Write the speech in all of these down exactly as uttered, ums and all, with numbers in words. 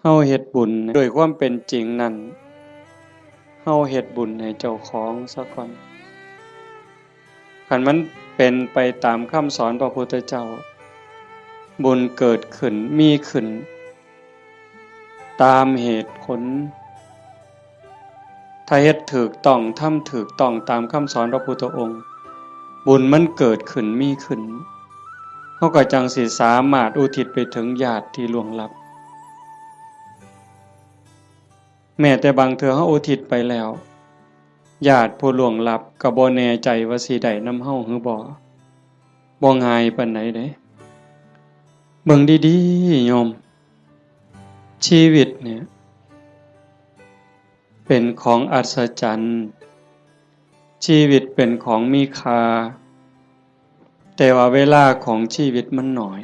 เฮาเฮ็ดบุญด้วยความเป็นจริงนั่น เฮาเฮ็ดบุญให้เจ้าของซะก่อน คันมันเป็นไปตามคำสอนพระพุทธเจ้า บุญเกิดขึ้น มีขึ้น ตามเหตุผล ถ้าเฮ็ดถูกต้อง ทำถูกต้องตามคำสอนพระพุทธองค์ บุญมันเกิดขึ้น มีขึ้น เฮาก็จั่งสิสามารถอุทิศไปถึงญาติที่ล่วงลับ แม้แต่บางเทื่อเฮาอุทิศไปแล้ว ญาติผู้ล่วงลับก็บ่แน่ใจว่าสิได้นำเฮาหรือบ่ บ่ง่ายปานใดเด้ เบิ่งดีๆ โยม ชีวิตเนี่ย เป็นของอัศจรรย์ ชีวิตเป็นของมีค่า แต่ว่าเวลาของชีวิตมันน้อย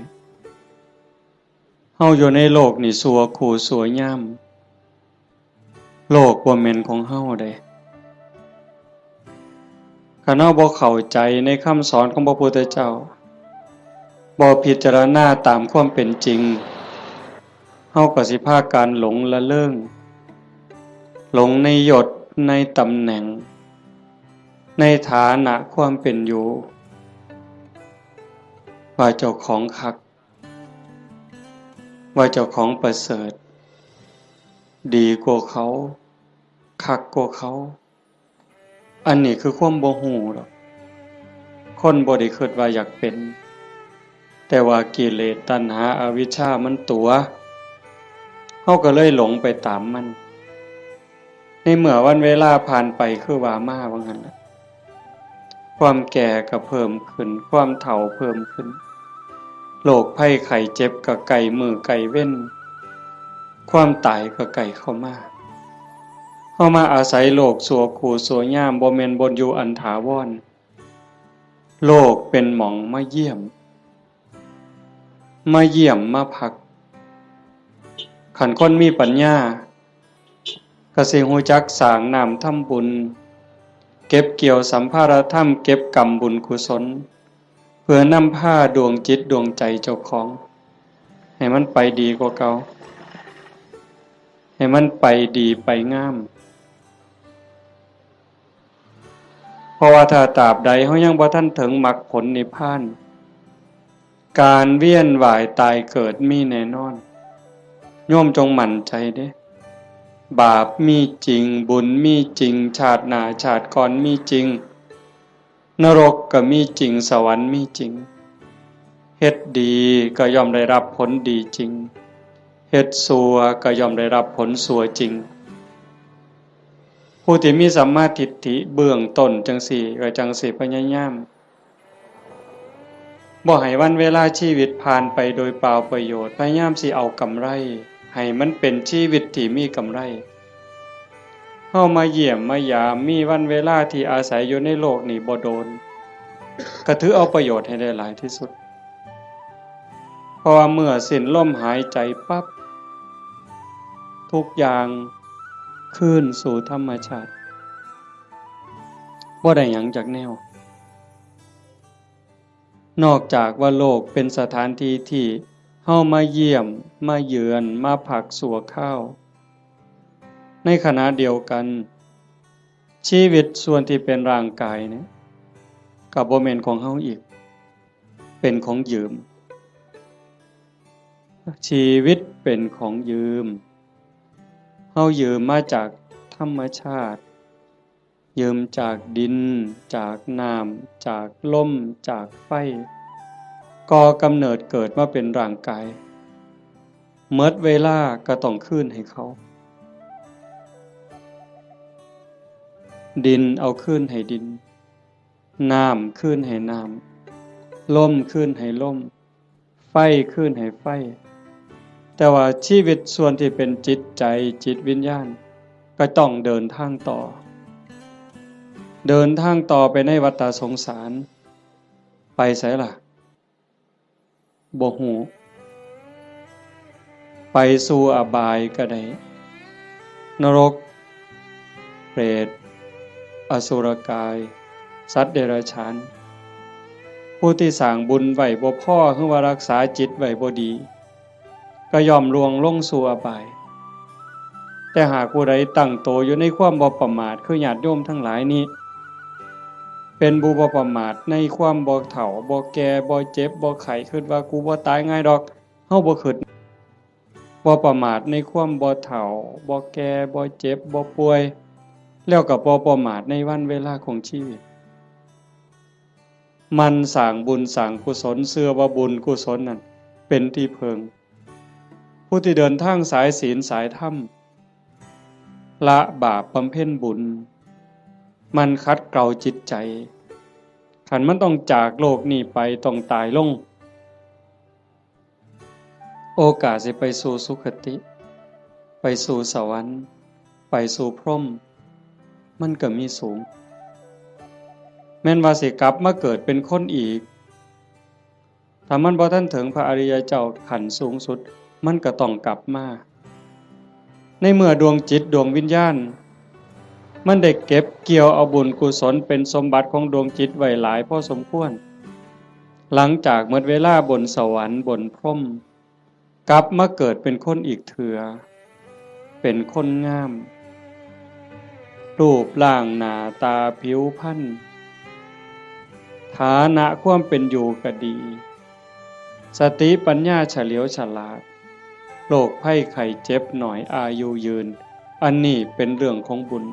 เฮาอยู่ในโลกนี่ชั่วคู่ชั่วยาม โลกบ่แม่นของเฮาเด้ คันเฮาบ่เข้าใจในคำสอนของพระพุทธเจ้า บ่พิจารณาตามความเป็นจริง เฮาก็สิพากันหลงละเริง หลงในยศ ในตำแหน่ง ในฐานะความเป็นอยู่ ว่าเจ้าของคัก ว่าเจ้าของประเสริฐ ดีกว่าเขา คักกว่าเขา อันนี้คือความบ่ฮู้ดอก คนบ่ได้คิดว่าอยากเป็น แต่ว่ากิเลสตัณหาอวิชชามันตั๋ว เฮาก็เลยหลงไปตามมัน ในเมื่อวันเวลาผ่านไปคือว่ามาว่างั้นน่ะ ความแก่ก็เพิ่มขึ้น ความเฒ่าเพิ่มขึ้น โรคภัยไข้เจ็บก็ใกล้มื้อใกล้เว็น ความตายก็ใกล้เข้ามา เฮามาอาศัยโลกชั่วคู่ชั่วยาม บ่แม่นบ่อนอยู่อันถาวร โลกเป็นหม่องมาเยี่ยม มาเยี่ยมมาพัก คันคนมีปัญญา ก็สิฮู้จักสร้างน้ำทำบุญ เก็บเกี่ยวสัมภาระธรรม เก็บกำบุญกุศล เพื่อนำพาดวงจิตดวงใจเจ้าของ ให้มันไปดีกว่าเก่า ให้มันไปดีไปงาม เพราะว่าถ้าตราบใดเฮายังบ่ทันถึงมรรคผลนิพพาน การเวียนว่ายตายเกิดมีแน่นอน โยมจงมั่นใจเด้ บาปมีจริง บุญมีจริง ชาติหน้าชาติก่อนมีจริง นรกก็มีจริง สวรรค์มีจริง เฮ็ดดีก็ย่อมได้รับผลดีจริง เฮ็ดชั่วก็ย่อมได้รับผลชั่วจริง ผู้ที่มีสัมมาทิฏฐิเบื้องต้นจั่งซี้ ก็จั่งสิพยายาม บ่ให้วันเวลาชีวิตผ่านไปโดยเปล่าประโยชน์ พยายามสิเอากำไร ให้มันเป็นชีวิตที่มีกำไร เฮามาเยี่ยมมายาม มีวันเวลาที่อาศัยอยู่ในโลกนี้บ่โดน ก็ถือเอาประโยชน์ให้ได้หลายที่สุด เพราะว่าเมื่อสิ้นลมหายใจปั๊บ ทุกอย่างคืนสู่ธรรมชาติ บ่ได้หยังจักแนว นอกจากว่าโลกเป็นสถานที่ที่เฮามาเยี่ยม มาเยือน มาพักชั่วคราว ในขณะเดียวกัน ชีวิตส่วนที่เป็นร่างกายเนี่ย ก็บ่แม่นของเฮาอีก เป็นของยืม ชีวิตเป็นของยืม เฮายืมมาจากธรรมชาติ ยืมจากดิน จากน้ำ จากลม จากไฟ ก่อกำเนิดเกิดมาเป็นร่างกาย หมดเวลาก็ต้องคืนให้เขา ดินเอาคืนให้ดิน น้ำคืนให้น้ำ ลมคืนให้ลม ไฟคืนให้ไฟ แต่ว่าชีวิตส่วนที่เป็นจิตใจ จิตวิญญาณ ก็ต้องเดินทางต่อ เดินทางต่อไปในวัฏฏะสงสาร ไปไสล่ะ บ่ฮู้ ไปสู่อบายก็ได้ นรก เปรต อสุรกาย สัตว์เดรัจฉาน ผู้ที่สร้างบุญไว้บ่พอ หรือว่ารักษาจิตไว้บ่ดี ก็ย่อมล่วงลงสู่อบาย แต่หากผู้ใดตั้งโตอยู่ในความบ่ประมาท คือญาติโยมทั้งหลายนี้ เป็นผู้บ่ประมาทในความบ่เฒ่า บ่แก่ บ่เจ็บ บ่ไข้ คิดว่ากูบ่ตายง่ายดอก เฮาบ่คิด บ่ประมาทในความบ่เฒ่า บ่แก่ บ่เจ็บ บ่ป่วย แล้วก็บ่ประมาทในวันเวลาของชีวิต หมั่นสร้างบุญสร้างกุศล เชื่อว่าบุญกุศลนั่นเป็นที่พึ่ง ผู้ที่เดินทางสายศีลสายธรรม ละบาปบำเพ็ญบุญ หมั่นขัดเกลาจิตใจ คันมันต้องจากโลกนี้ไป ต้องตายลง โอกาสสิไปสู่สุคติ ไปสู่สวรรค์ ไปสู่พรหม มันก็มีสูง แม่นว่าสิกลับมาเกิดเป็นคนอีก ถ้ามันบ่ทันถึงพระอริยเจ้าขั้นสูงสุด มันก็ต้องกลับมา ในเมื่อดวงจิตดวงวิญญาณ มันได้เก็บเกี่ยวเอาบุญกุศลเป็นสมบัติของดวงจิตไว้หลายพอสมควร หลังจากหมดเวลาบนสวรรค์บนพรหม กลับมาเกิดเป็นคนอีกเทื่อ เป็นคนงาม รูปร่างหน้าตาผิวพรรณ ฐานะความเป็นอยู่ก็ดี สติปัญญาเฉลียวฉลาด โรคภัยไข้เจ็บน้อย อายุยืน อันนี้เป็นเรื่องของบุญ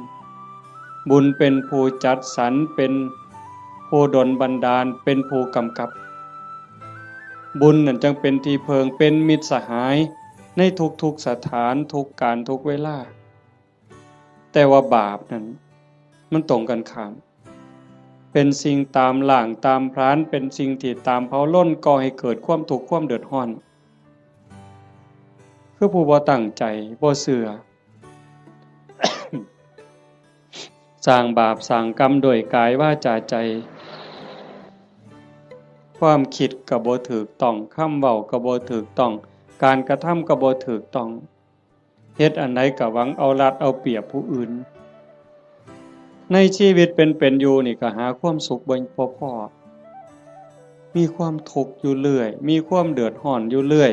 บุญเป็นผู้จัดสรร เป็นผู้ดลบันดาล เป็นผู้กำกับ บุญนั่นจั่งเป็นที่เพิ่ง เป็นมิตรสหายในทุกๆสถาน ทุกการ ทุกเวลา แต่ว่าบาปนั่น มันตรงกันข้าม เป็นสิ่งตามล้างตามผลาญ เป็นสิ่งที่ตามเผาลน ก่อให้เกิดความทุกข์ความเดือดร้อน คือผู้บ่ตั้งใจ บ่เชื่อ สร้างบาปสร้างกรรมด้วยกายวาจาใจ ความคิดก็บ่ถูกต้อง คำเว้าก็บ่ถูกต้อง การกระทำก็บ่ถูกต้อง เฮ็ดอันใดก็หวังเอารัดเอาเปรียบผู้อื่น ในชีวิตเป็นเป็นอยู่นี่ก็หาความสุขบ่พอพอ มีความทุกข์อยู่เรื่อย มีความเดือดร้อนอยู่เรื่อย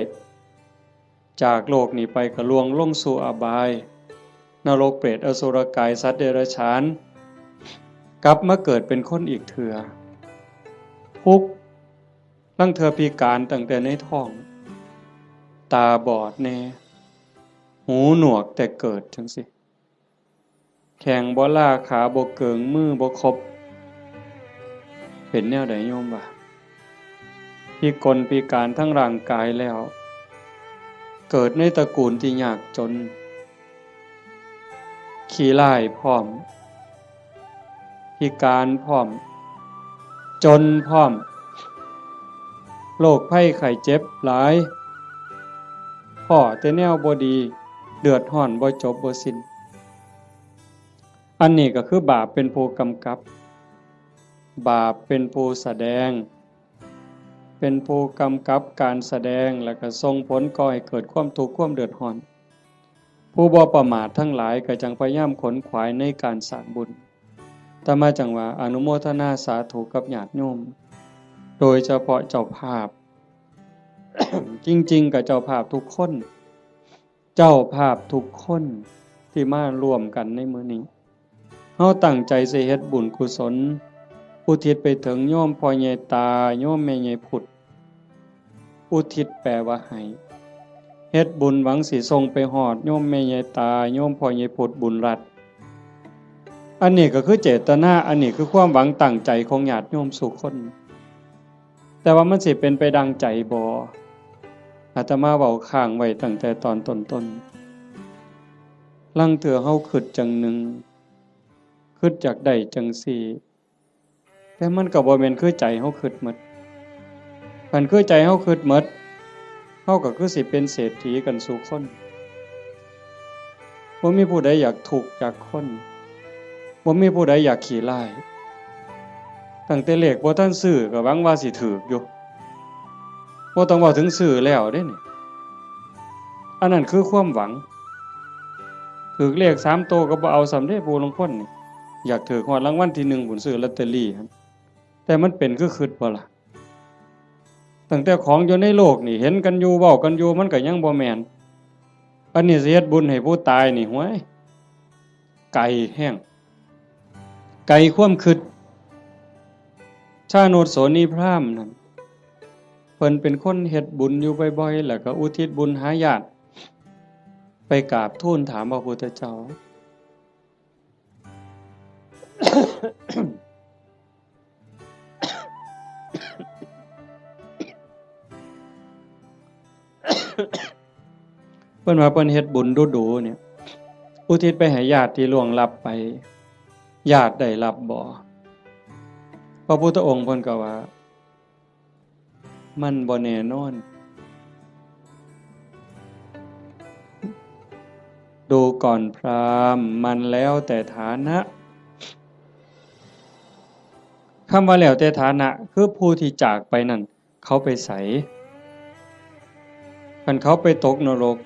จากโลกนี้ไปก็ล่วงลงสู่อบาย นรกเปรตอสุรกายสัตว์เดรัจฉาน กลับมาเกิดเป็นคนอีกเทื่อ ทุกข์ ลางเทื่อพิการตั้งแต่ในท้อง ตาบอดแน่ หูหนวกแต่เกิดจั่งซี้ แข้งบ่ลา ขาบ่เกิง มือบ่ครบ เป็นแนวใดโยมว่า พิกลพิการทั้งร่างกายแล้ว เกิดในตระกูลที่ยากจน ขี้ร้ายพร้อม พิการพร้อม จนพร้อม โรคภัยไข้เจ็บหลาย พ้อแต่แนวบ่ดี เดือดร้อนบ่จบบ่สิ้น อันนี้ก็คือบาปเป็นผู้กำกับ บาปเป็นผู้แสดง เป็นผู้กำกับการแสดง แล้วก็ส่งผลก่อให้เกิดความทุกข์ความเดือดร้อน ผู้บ่ประมาททั้งหลายก็จั่งพยายามขนขวายในการสร้างบุญ อาตมาจั่งว่าอนุโมทนาสาธุกับญาติโยม โดยเฉพาะเจ้าภาพ จริงๆ ก็เจ้าภาพทุกคน เจ้าภาพทุกคนที่มาร่วมกันในมื้อนี้ เฮาตั้งใจสิเฮ็ดบุญกุศล อุทิศไปถึงโยมพ่อใหญ่ตา โยมแม่ใหญ่พุด อุทิศแปลว่าให้ เฮ็ดบุญหวังสิส่งไปฮอดโยมแม่ใหญ่ตา โยมพ่อใหญ่พุด บุญรัตน์ อันนี้ก็คือเจตนา อันนี้คือความหวังตั้งใจของญาติโยมสู่คน แต่ว่ามันสิเป็นไปดังใจบ่ อาตมาเว้าค้างไว้ตั้งแต่ตอนต้นๆ ลางเทื่อเฮาคิดจั่งหนึ่ง คิดอยากได้จั่งซี้ แต่มันก็บ่แม่นคือใจเฮาคิดหมด คันคือใจเฮาคิดหมด เฮาก็คือสิเป็นเศรษฐีกันสู่คน บ่มีผู้ใดอยากทุกข์จักคน บ่มีผู้ใดอยากขี้ร้าย ตั้งแต่เลขบ่ทันซื้อก็หวังว่าสิถูกอยู่ บ่ต้องเว้าถึงซื้อแล้วเด้นี่ อันนั้นคือความหวัง ถูกเลขสามโตก็บ่เอาซ้ำเด้ ผู้ลางคนนี่ อยากถูกฮอดรางวัลที่หนึ่งพุ้น ซื้อลอตเตอรี่หั่น แต่มันเป็นคือคิดบ่ล่ะ ตั้งแต่ของอยู่ในโลกนี่ เห็นกันอยู่ เว้ากันอยู่ มันก็ยังบ่แม่น อันนี้สิเฮ็ดบุญให้ผู้ตายนี่ ห้วย ไกลแฮง ไกลความคิด ชาโนชโสนีพราหมณ์นั่น เพิ่นเป็นคนเฮ็ดบุญอยู่บ่อยๆ แล้วก็อุทิศบุญหาญาติ ไปกราบทูลถามพระพุทธเจ้า เพิ่นว่าเพิ่นเฮ็ดบุญดูๆ เนี่ย อุทิศไปให้ญาติที่ล่วงลับไป ญาติได้รับบ่ พระพุทธองค์เพิ่นก็ว่า มันบ่แน่นอน ดูก่อนพราหมณ์ มันแล้วแต่ฐานะ คำว่าแล้วแต่ฐานะ คือผู้ที่จากไปนั่น เขาไปไส คันเขาไปตกนรก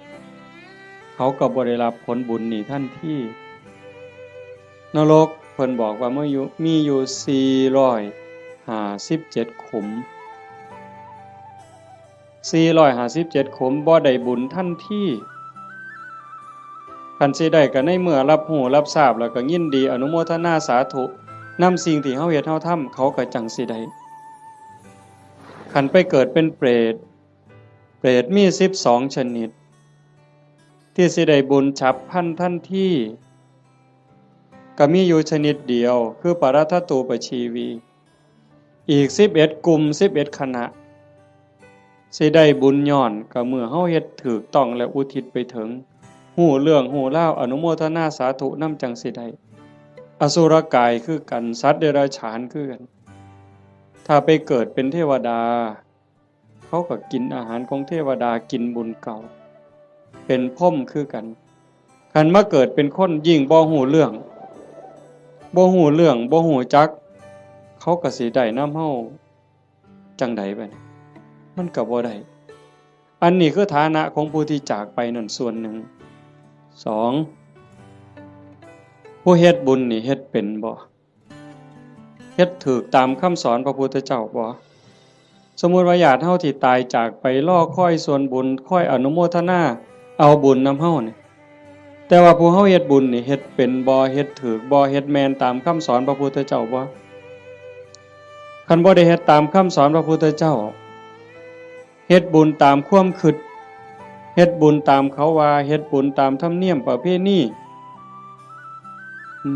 เขาก็บ่ได้รับผลบุญนี้ทันที นรกเพิ่นบอกว่ามีอยู่ มีอยู่สี่ร้อยห้าสิบเจ็ดขุม สี่ร้อยห้าสิบเจ็ดขุม บ่ได้บุญทันที คันสิได้ก็ในเมื่อรับรู้รับทราบแล้วก็ยินดีอนุโมทนาสาธุนำสิ่งที่เฮาเฮ็ดเฮาทำ เขาก็จั่งสิได้ คันไปเกิดเป็นเปรต เปรตมีสิบสองชนิด ที่สิได้บุญฉับพลันทันที ก็มีอยู่ชนิดเดียว คือปรัตถตูปชีวี อีกสิบเอ็ดกลุ่ม สิบเอ็ดคณะ สิได้บุญย้อนก็เมื่อเฮาเฮ็ดถูกต้องและอุทิศไปถึง ฮู้เรื่องฮู้ราว อนุโมทนาสาธุนำจั่งสิได้ อสุรกายคือกัน สัตว์เดรัจฉานคือกัน ถ้าไปเกิดเป็นเทวดา เขาก็กินอาหารของเทวดา กินบุญเก่า เป็นพรหมคือกัน คันมาเกิดเป็นคนยิ่งบ่ฮู้เรื่อง บ่ฮู้เรื่อง บ่ฮู้จัก เขาก็สิได้นำเฮาจั่งใดบัดนี้ มันก็บ่ได้ อันนี้คือฐานะของผู้ที่จากไปนั่นส่วนหนึ่ง สอง ผู้เฮ็ดบุญนี่เฮ็ดเป็นบ่ เฮ็ดถูกตามคำสอนพระพุทธเจ้าบ่ สมมุติว่าญาติเฮาที่ตายจากไปรอคอยส่วนบุญ คอยอนุโมทนาเอาบุญนำเฮานี่ แต่ว่าผู้เฮาเฮ็ดบุญนี่เฮ็ดเป็นบ่ เฮ็ดถูกบ่ เฮ็ดแม่นตามคำสอนพระพุทธเจ้าบ่ คันบ่ได้เฮ็ดตามคำสอนพระพุทธเจ้า เฮ็ดบุญตามความคิด เฮ็ดบุญตามเขาว่า เฮ็ดบุญตามธรรมเนียมประเพณี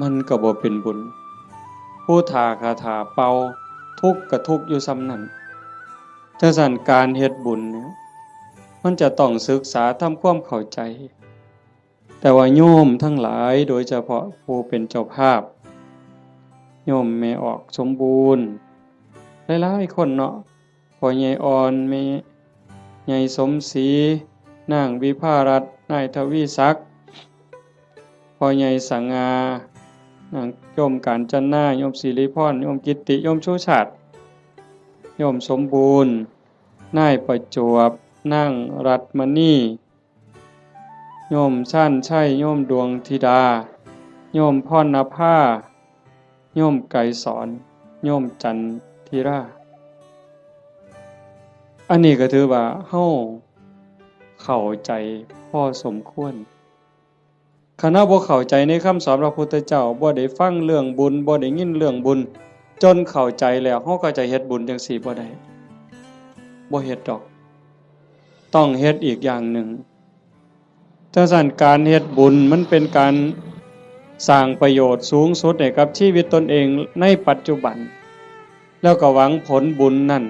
มันก็บ่เป็นบุญ ผู้ถ้าคาถาเป่า ทุกข์ก็ทุกข์อยู่ส่ำนั้น จั่งซั้นการเฮ็ดบุญเนี่ย มันจะต้องศึกษาทำความเข้าใจ แต่ว่าโยมทั้งหลาย โดยเฉพาะผู้เป็นเจ้าภาพ โยมแม่ออกสมบูรณ์ หลายๆ คนเนาะ พ่อใหญ่อ่อน แม่ใหญ่สมศรี นางวิภารัตน์ นายทวีศักดิ์ พ่อใหญ่สง่า นางโยมกาญจนา โยมสิริพร โยมกิตติ โยมชูชาติ โยมสมบูรณ์ นายประจวบ นางรัตน์มณี โยมชาญชัย โยมดวงธิดา โยมพรณภา โยมไกรสอน โยมจันทิรา อันนี้ก็ถือว่าเฮาเข้าใจพอสมควร คันเฮาบ่เข้าใจในคำสอนพระพุทธเจ้า บ่ได้ฟังเรื่องบุญ บ่ได้ยินเรื่องบุญ จนเข้าใจแล้ว เฮาก็จะเฮ็ดบุญจั่งซี้บ่ได้ บ่เฮ็ดดอก ต้องเฮ็ดอีกอย่างหนึ่ง จั่งซั้นการเฮ็ดบุญมันเป็นการสร้างประโยชน์สูงสุดให้กับชีวิตตนเองในปัจจุบัน แล้วก็หวังผลบุญนั่น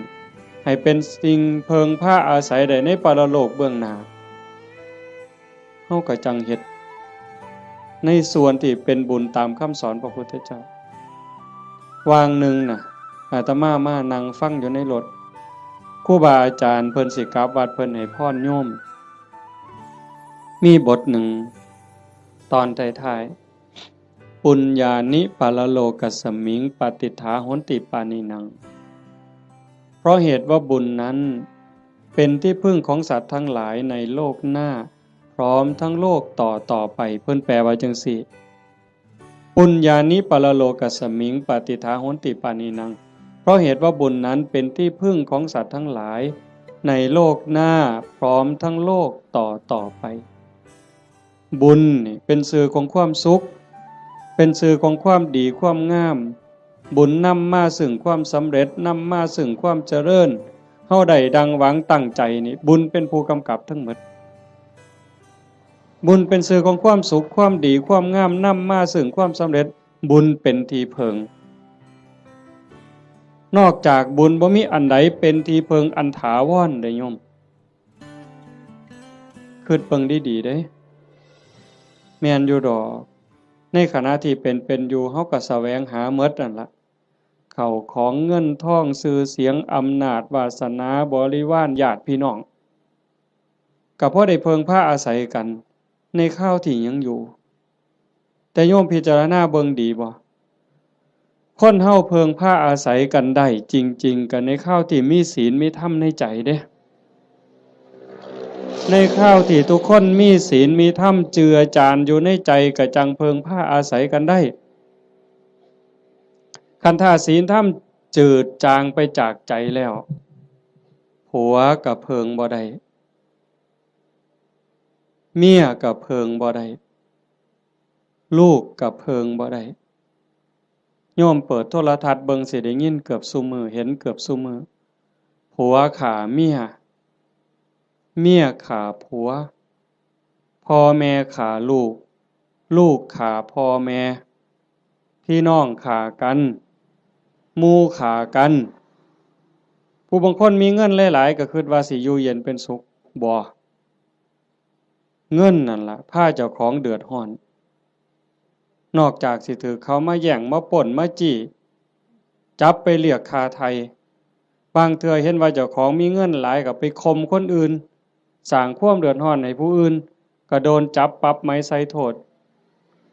ให้เป็นสิ่งเพิ่งพาอาศัยได้ในปรโลกเบื้องหน้า เฮาก็จั่งเฮ็ดในส่วนที่เป็นบุญตามคำสอนพระพุทธเจ้า วางหนึ่งน่ะ อาตมามานั่งฟังอยู่ในรถ ครูบาอาจารย์เพิ่นสิกลับวัด เพิ่นให้พรโยม มีบทหนึ่ง ตอนท้ายๆ ปุญญานิปรโลกัสมิง ปาติฏฐาโหนติปานินัง เพราะเหตุว่าบุญนั้นเป็นที่พึ่งของสัตว์ทั้งหลายในโลกหน้า พร้อมทั้งโลกต่อต่อไป เพิ่นแปลว่าจั่งซี้ ปุญญานิปรโลกัสมิง ปาติฏฐาโหนติปานินัง เพราะเหตุว่าบุญนั้นเป็นที่พึ่งของสัตว์ทั้งหลายในโลกหน้า พร้อมทั้งโลกต่อต่อไป บุญนี่เป็นชื่อของความสุข เป็นชื่อของความดีความงาม บุญนำมาซึ่งความสำเร็จ นำมาซึ่งความเจริญ เฮาได้ดังหวังตั้งใจนี่ บุญเป็นผู้กำกับทั้งหมด บุญเป็นชื่อของความสุข ความดี ความงาม นำมาซึ่งความสำเร็จ บุญเป็นที่เพิ่ง นอกจากบุญบ่มีอันใดเป็นที่เพิ่งอันถาวรเด้โยม คิดเบิ่งดีๆเด้ แม่นอยู่ดอก ในขณะที่เป็นๆอยู่ เฮาก็แสวงหาหมดนั่นละ เข้าของเงินทอง ชื่อเสียง อำนาจ วาสนา บริวาร ญาติพี่น้อง ก็พอได้เพิ่งพาอาศัยกัน ในคราวที่ยังอยู่ แต่โยมพิจารณาเบิ่งดีบ่ คนเฮาเพิ่งพาอาศัยกันได้จริงๆ ก็ในคราวที่มีศีลมีธรรมในใจเด้ ในคราวที่ทุกคนมีศีลมีธรรมเจือจานอยู่ในใจ ก็จั่งเพิ่งพาอาศัยกันได้ คันถ้าศีลธรรมจืดจางไปจากใจแล้ว ผัวก็เพิ่งบ่ได้ เมียก็เพิ่งบ่ได้ ลูกก็เพิ่งบ่ได้ โยมเปิดโทรทัศน์เบิ่งสิได้ยินเกือบซุมื้อ เห็นเกือบซุมื้อ ผัวฆ่าเมีย เมียฆ่าผัว พ่อแม่ฆ่าลูก ลูกฆ่าพ่อแม่ พี่น้องฆ่ากัน หมู่ฆ่ากัน ผู้บางคนมีเงินหลายๆ ก็คิดว่าสิอยู่เย็นเป็นสุข บ่ เงินนั่นล่ะพาเจ้าของเดือดร้อน นอกจากสิถืกเขามาแย่ง มาปล้น มาจี้ จับไปเรียกค่าไถ่ บางเทื่อเห็นว่าเจ้าของมีเงินหลายก็ไปข่มคนอื่น สร้างความเดือดร้อนให้ผู้อื่น ก็โดนจับปรับไหมใส่โทษ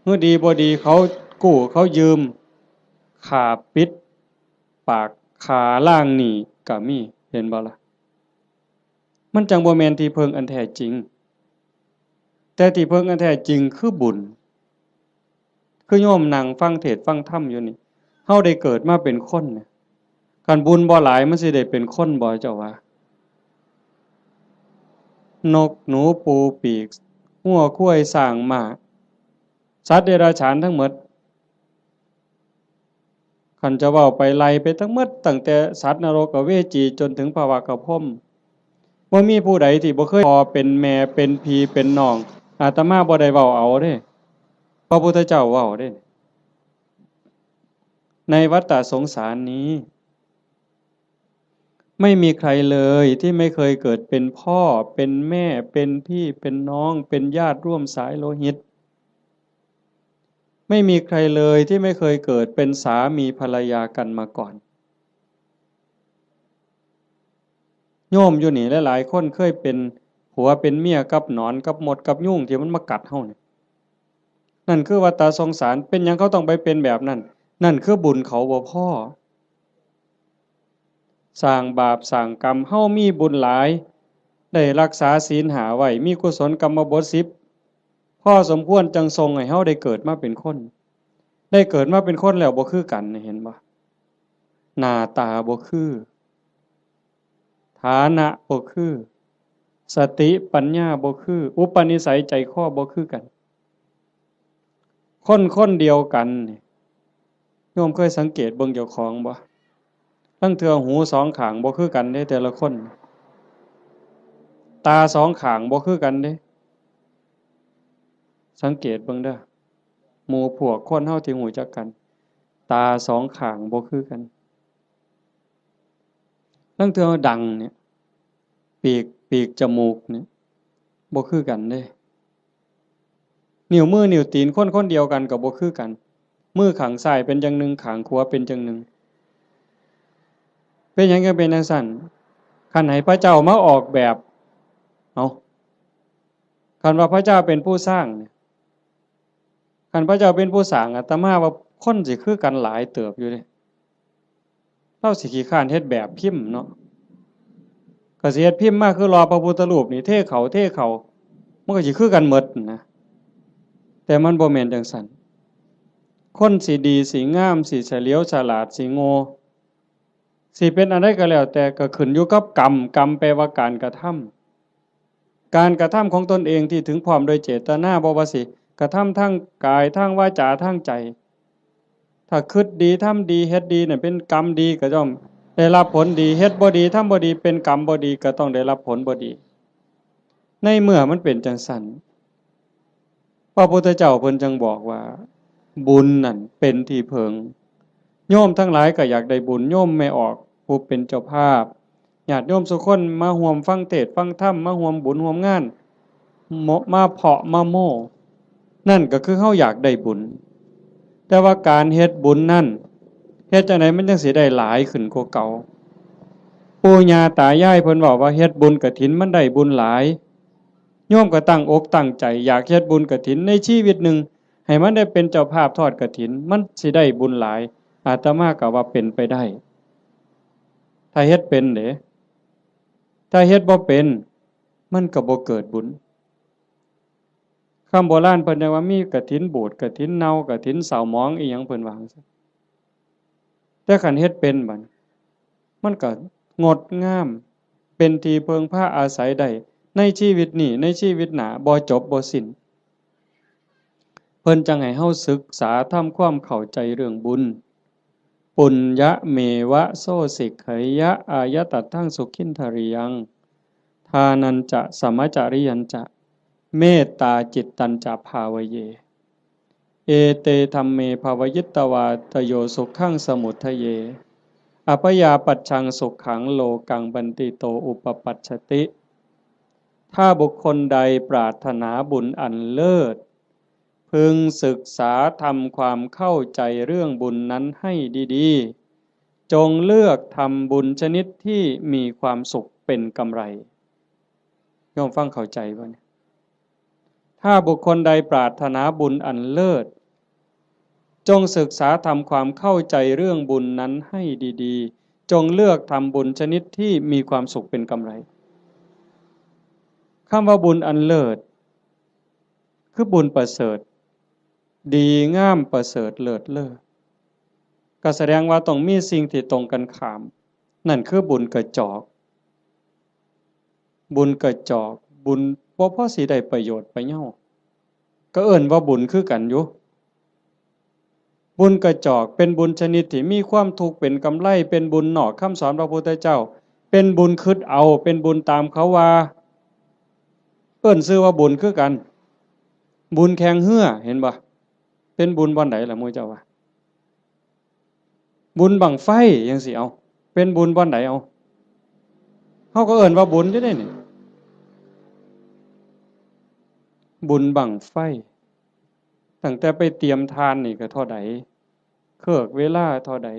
เมื่อดีบ่ดีเขากู้เขายืม ฆ่าปิดปาก ฆ่าล้างหนี้ก็มี เห็นบ่ล่ะ มันจั่งบ่แม่นที่เพิ่งอันแท้จริง แต่ที่เพิ่งอันแท้จริงคือบุญ คือโยมนั่งฟังเทศน์ฟังธรรมอยู่นี่ เฮาได้เกิดมาเป็นคนน่ะ คันบุญบ่หลายมันสิได้เป็นคนบ่ เจ้าว่า นกหนูปูปีก งัวควายช้างม้า สัตว์เดรัจฉานทั้งหมด คันจะเว้าไปไล่ไปทั้งหมด ตั้งแต่สัตว์นรกอเวจีจนถึงพระวากพรหม บ่มีผู้ใดที่บ่เคยพ่อเป็นแม่เป็นพี่เป็นน้อง อาตมาบ่ได้เว้าเอาเด้ พระพุทธเจ้าเว้าเด้ ในวัฏฏะสงสารนี้ ไม่มีใครเลยที่ไม่เคยเกิดเป็นพ่อ เป็นแม่ เป็นพี่ เป็นน้อง เป็นญาติร่วมสายโลหิต ไม่มีใครเลยที่ไม่เคยเกิดเป็นสามีภรรยากันมาก่อน โยมอยู่นี่หลายๆคนเคยเป็นผัวเป็นเมียกับหนอนกับมดกับยุงที่มันมากัดเฮานี่ นั่นคือวัฏฏะสงสาร เป็นหยังเขาต้องไปเป็นแบบนั้น นั่นคือบุญเขาบ่พอ สร้างบาปสร้างกรรม เฮามีบุญหลาย ได้รักษาศีลห้าไว้ มีกุศลกรรมบทสิบ พอสมควรจั่งส่งให้เฮาได้เกิดมาเป็นคน ได้เกิดมาเป็นคนแล้วบ่คือกัน เห็นบ่ หน้าตาบ่คือ ฐานะบ่คือ สติปัญญาบ่คือ อุปนิสัยใจคอบ่คือกัน คนคนเดียวกันนี่ โยมเคยสังเกตเบิ่งเจ้าของบ่ ลางเทื่อหูสองข้างบ่คือกันเด้ แต่ละคน ตาสองข้างบ่คือกันเด้ สังเกตเบิ่งเด้อ หมู่พวกคนเฮาที่รู้จักกัน ตาสองข้างบ่คือกัน ลางเทื่อดังเนี่ย ปีก ปีกจมูกเนี่ย บ่คือกันเด้ นิ้วมือนิ้วตีนคนคนเดียวกันก็บ่คือกัน มือข้างซ้ายเป็นอย่างหนึ่ง ข้างขวาเป็นอย่างหนึ่ง เป็นหยังจั่งเป็นจั่งซั้น คันให้พระเจ้ามาออกแบบ เอ้า คันว่าพระเจ้าเป็นผู้สร้างเนี่ย คันพระเจ้าเป็นผู้สร้าง อาตมาว่าคนสิคือกันหลายเติบอยู่เด้ ลาวสิขี้คร้านเฮ็ดแบบพิมพ์เนาะ ก็สิเฮ็ดพิมพ์มาคือหล่อพระพุทธรูปนี่ เทเข้า เทเข้า มันก็สิคือกันหมดนะ แต่มันบ่แม่นจั่งซั้น คนสิดี สิงาม สิเฉลียวฉลาด สิโง่ สิเป็นอันใดก็แล้วแต่ ก็ขึ้นอยู่กับกรรม กรรมแปลว่าการกระทำ การกระทำของตนเองที่ถึงพร้อมโดยเจตนา บ่ว่าสิกระทำทางกาย ทางวาจา ทางใจ ถ้าคิดดี ทำดี เฮ็ดดีเนี่ย เป็นกรรมดีก็ย่อมได้รับผลดี เฮ็ดบ่ดี ทำบ่ดี เป็นกรรมบ่ดี ก็ต้องได้รับผลบ่ดี ในเมื่อมันเป็นจังซั่น พระพุทธเจ้าเพิ่นจึงบอกว่า บุญนั่นเป็นที่เพิ่ง โยมทั้งหลายก็อยากได้บุญ โยมแม่ออกผู้เป็นเจ้าภาพ ญาติโยมสุคนมาร่วมฟังเทศน์ฟังธรรม มาร่วมบุญร่วมงาน โม- มาเพาะมาโม้ นั่นก็คือเฮาอยากได้บุญ แต่ว่าการเฮ็ดบุญนั่น เฮ็ดจั่งใดมันจั่งสิได้หลายขึ้นกว่าเก่า ปู่ย่าตายายเพิ่นเว้าว่าเฮ็ดบุญกฐินมันได้บุญหลาย โยมก็ตั้งอกตั้งใจอยากเฮ็ดบุญกฐินในชีวิตหนึ่ง ให้มันได้เป็นเจ้าภาพทอดกฐิน มันสิได้บุญหลาย อาตมาก็ว่าเป็นไปได้ ถ้าเฮ็ดเป็นเด้ ถ้าเฮ็ดบ่เป็น มันก็บ่เกิดบุญ คำโบราณเพิ่นเรียกว่ามีกฐินบูด กฐินเน่า กฐินเศร้าหมอง อีหยังเพิ่นว่าจั่งซี้ แต่คันเฮ็ดเป็นบัดนี้ มันก็งดงาม เป็นที่เพิ่งพาอาศัยได้ ในชีวิตนี้ ในชีวิตหน้า บ่จบบ่สิ้น เพิ่นจั่งให้เฮาศึกษาทำความเข้าใจเรื่องบุญ ปุญญะเมวะโสสิกขยะอายตัตถังสุขินทริยัง ทานัญจะสมจริยัญจะ เมตตาจิตตัญจะภาวะเย เอเตธัมเมภาวะยิตตวาตโยสุขังสมุททะเย อัพยาปัชชังสุขังโลกังบันติโตอุปปัชชติ ถ้าบุคคลใดปรารถนาบุญอันเลิศ พึงศึกษาทำความเข้าใจเรื่องบุญนั้นให้ดีๆ จงเลือกทำบุญชนิดที่มีความสุขเป็นกำไร โยมฟังเข้าใจบ่เนี่ย ถ้าบุคคลใดปรารถนาบุญอันเลิศ จงศึกษาทำความเข้าใจเรื่องบุญนั้นให้ดีๆ จงเลือกทำบุญชนิดที่มีความสุขเป็นกำไร คำว่าบุญอันเลิศ คือบุญประเสริฐ ดีงามประเสริฐเลิศเลอ ก็แสดงว่าต้องมีสิ่งที่ตรงกันข้าม นั่นคือบุญกระจอก บุญกระจอก บุญบ่พอสิได้ประโยชน์ประเยา ก็เอิ้นว่าบุญคือกันอยู่ บุญกระจอกเป็นบุญชนิดที่มีความทุกข์เป็นกำไร เป็นบุญนอกคำสอนพระพุทธเจ้า เป็นบุญคิดเอา เป็นบุญตามเขาว่า เอิ้นชื่อว่าบุญคือกัน บุญแข่งเฮือ เห็นบ่ เป็นบุญบ่อนใดล่ะหมู่เจ้าว่า บุญบั้งไฟจั่งซี้ เอา เป็นบุญบ่อนใด เอา เฮาก็เอิ้นว่าบุญอยู่เด้นี่ บุญบั้งไฟ ตั้งแต่ไปเตรียมถ่านนี่ก็เท่าใด เคิกเวลาเท่าใด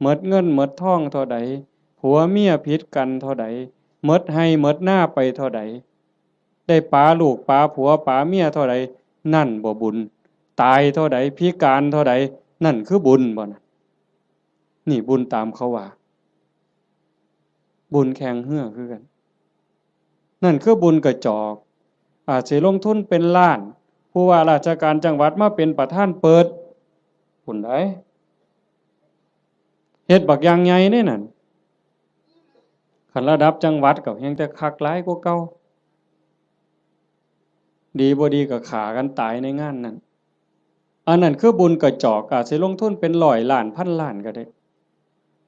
หมดเงินหมดทองเท่าใด ผัวเมียผิดกันเท่าใด หมดไร่หมดนาไปเท่าใด ได้ปาลูกปาผัวปาเมียเท่าใด นั่นบ่บุญ ตายเท่าใด พิการเท่าใด นั่นคือบุญบ่นะ นี่บุญตามเขาว่า บุญแข่งเฮือคือกัน นั่นคือบุญกระจอก อาจสิลงทุนเป็นล้าน ผู้ว่าราชการจังหวัดมาเป็นประธานเปิด บุญใด เฮ็ดบักอย่างใหญ่เด้นั่น คันระดับจังหวัดก็แฮ่งแต่คักหลายกว่าเก่า ดีบ่ดีก็ฆ่ากันตายในงานนั้น อันนั้นคือบุญกระจอก อาจสิลงทุนเป็นร้อยล้านพันล้านก็ได้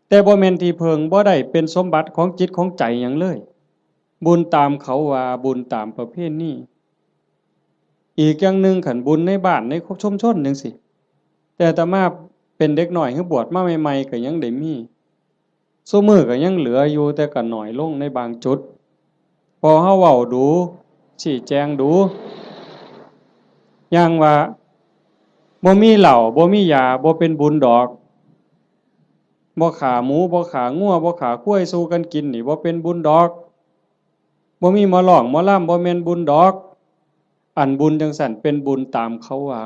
แต่บ่แม่นที่เพิ่ง บ่ได้เป็นสมบัติของจิตของใจหยังเลย บุญตามเขาว่า บุญตามประเพณี อีกอย่างหนึ่ง คันบุญในบ้านในชุมชนจั่งซี้ แต่อาตมาเป็นเด็กน้อย คือบวชมาใหม่ๆ ก็ยังได้มี ซุมื้อก็ยังเหลืออยู่ แต่ก็น้อยลงในบางจุด เพราะเฮาเว้าดู๋ ชี้แจงดู๋ อย่างว่า บ่มีเหล้า บ่มียา บ่เป็นบุญดอก บ่ฆ่าหมู บ่ฆ่างัว บ่ฆ่าควายสู่กันกินนี่ บ่เป็นบุญดอก บ่มีหมอร้องหมอลำ บ่แม่นบุญดอก อันบุญจั่งซั้นเป็นบุญตามเขาว่า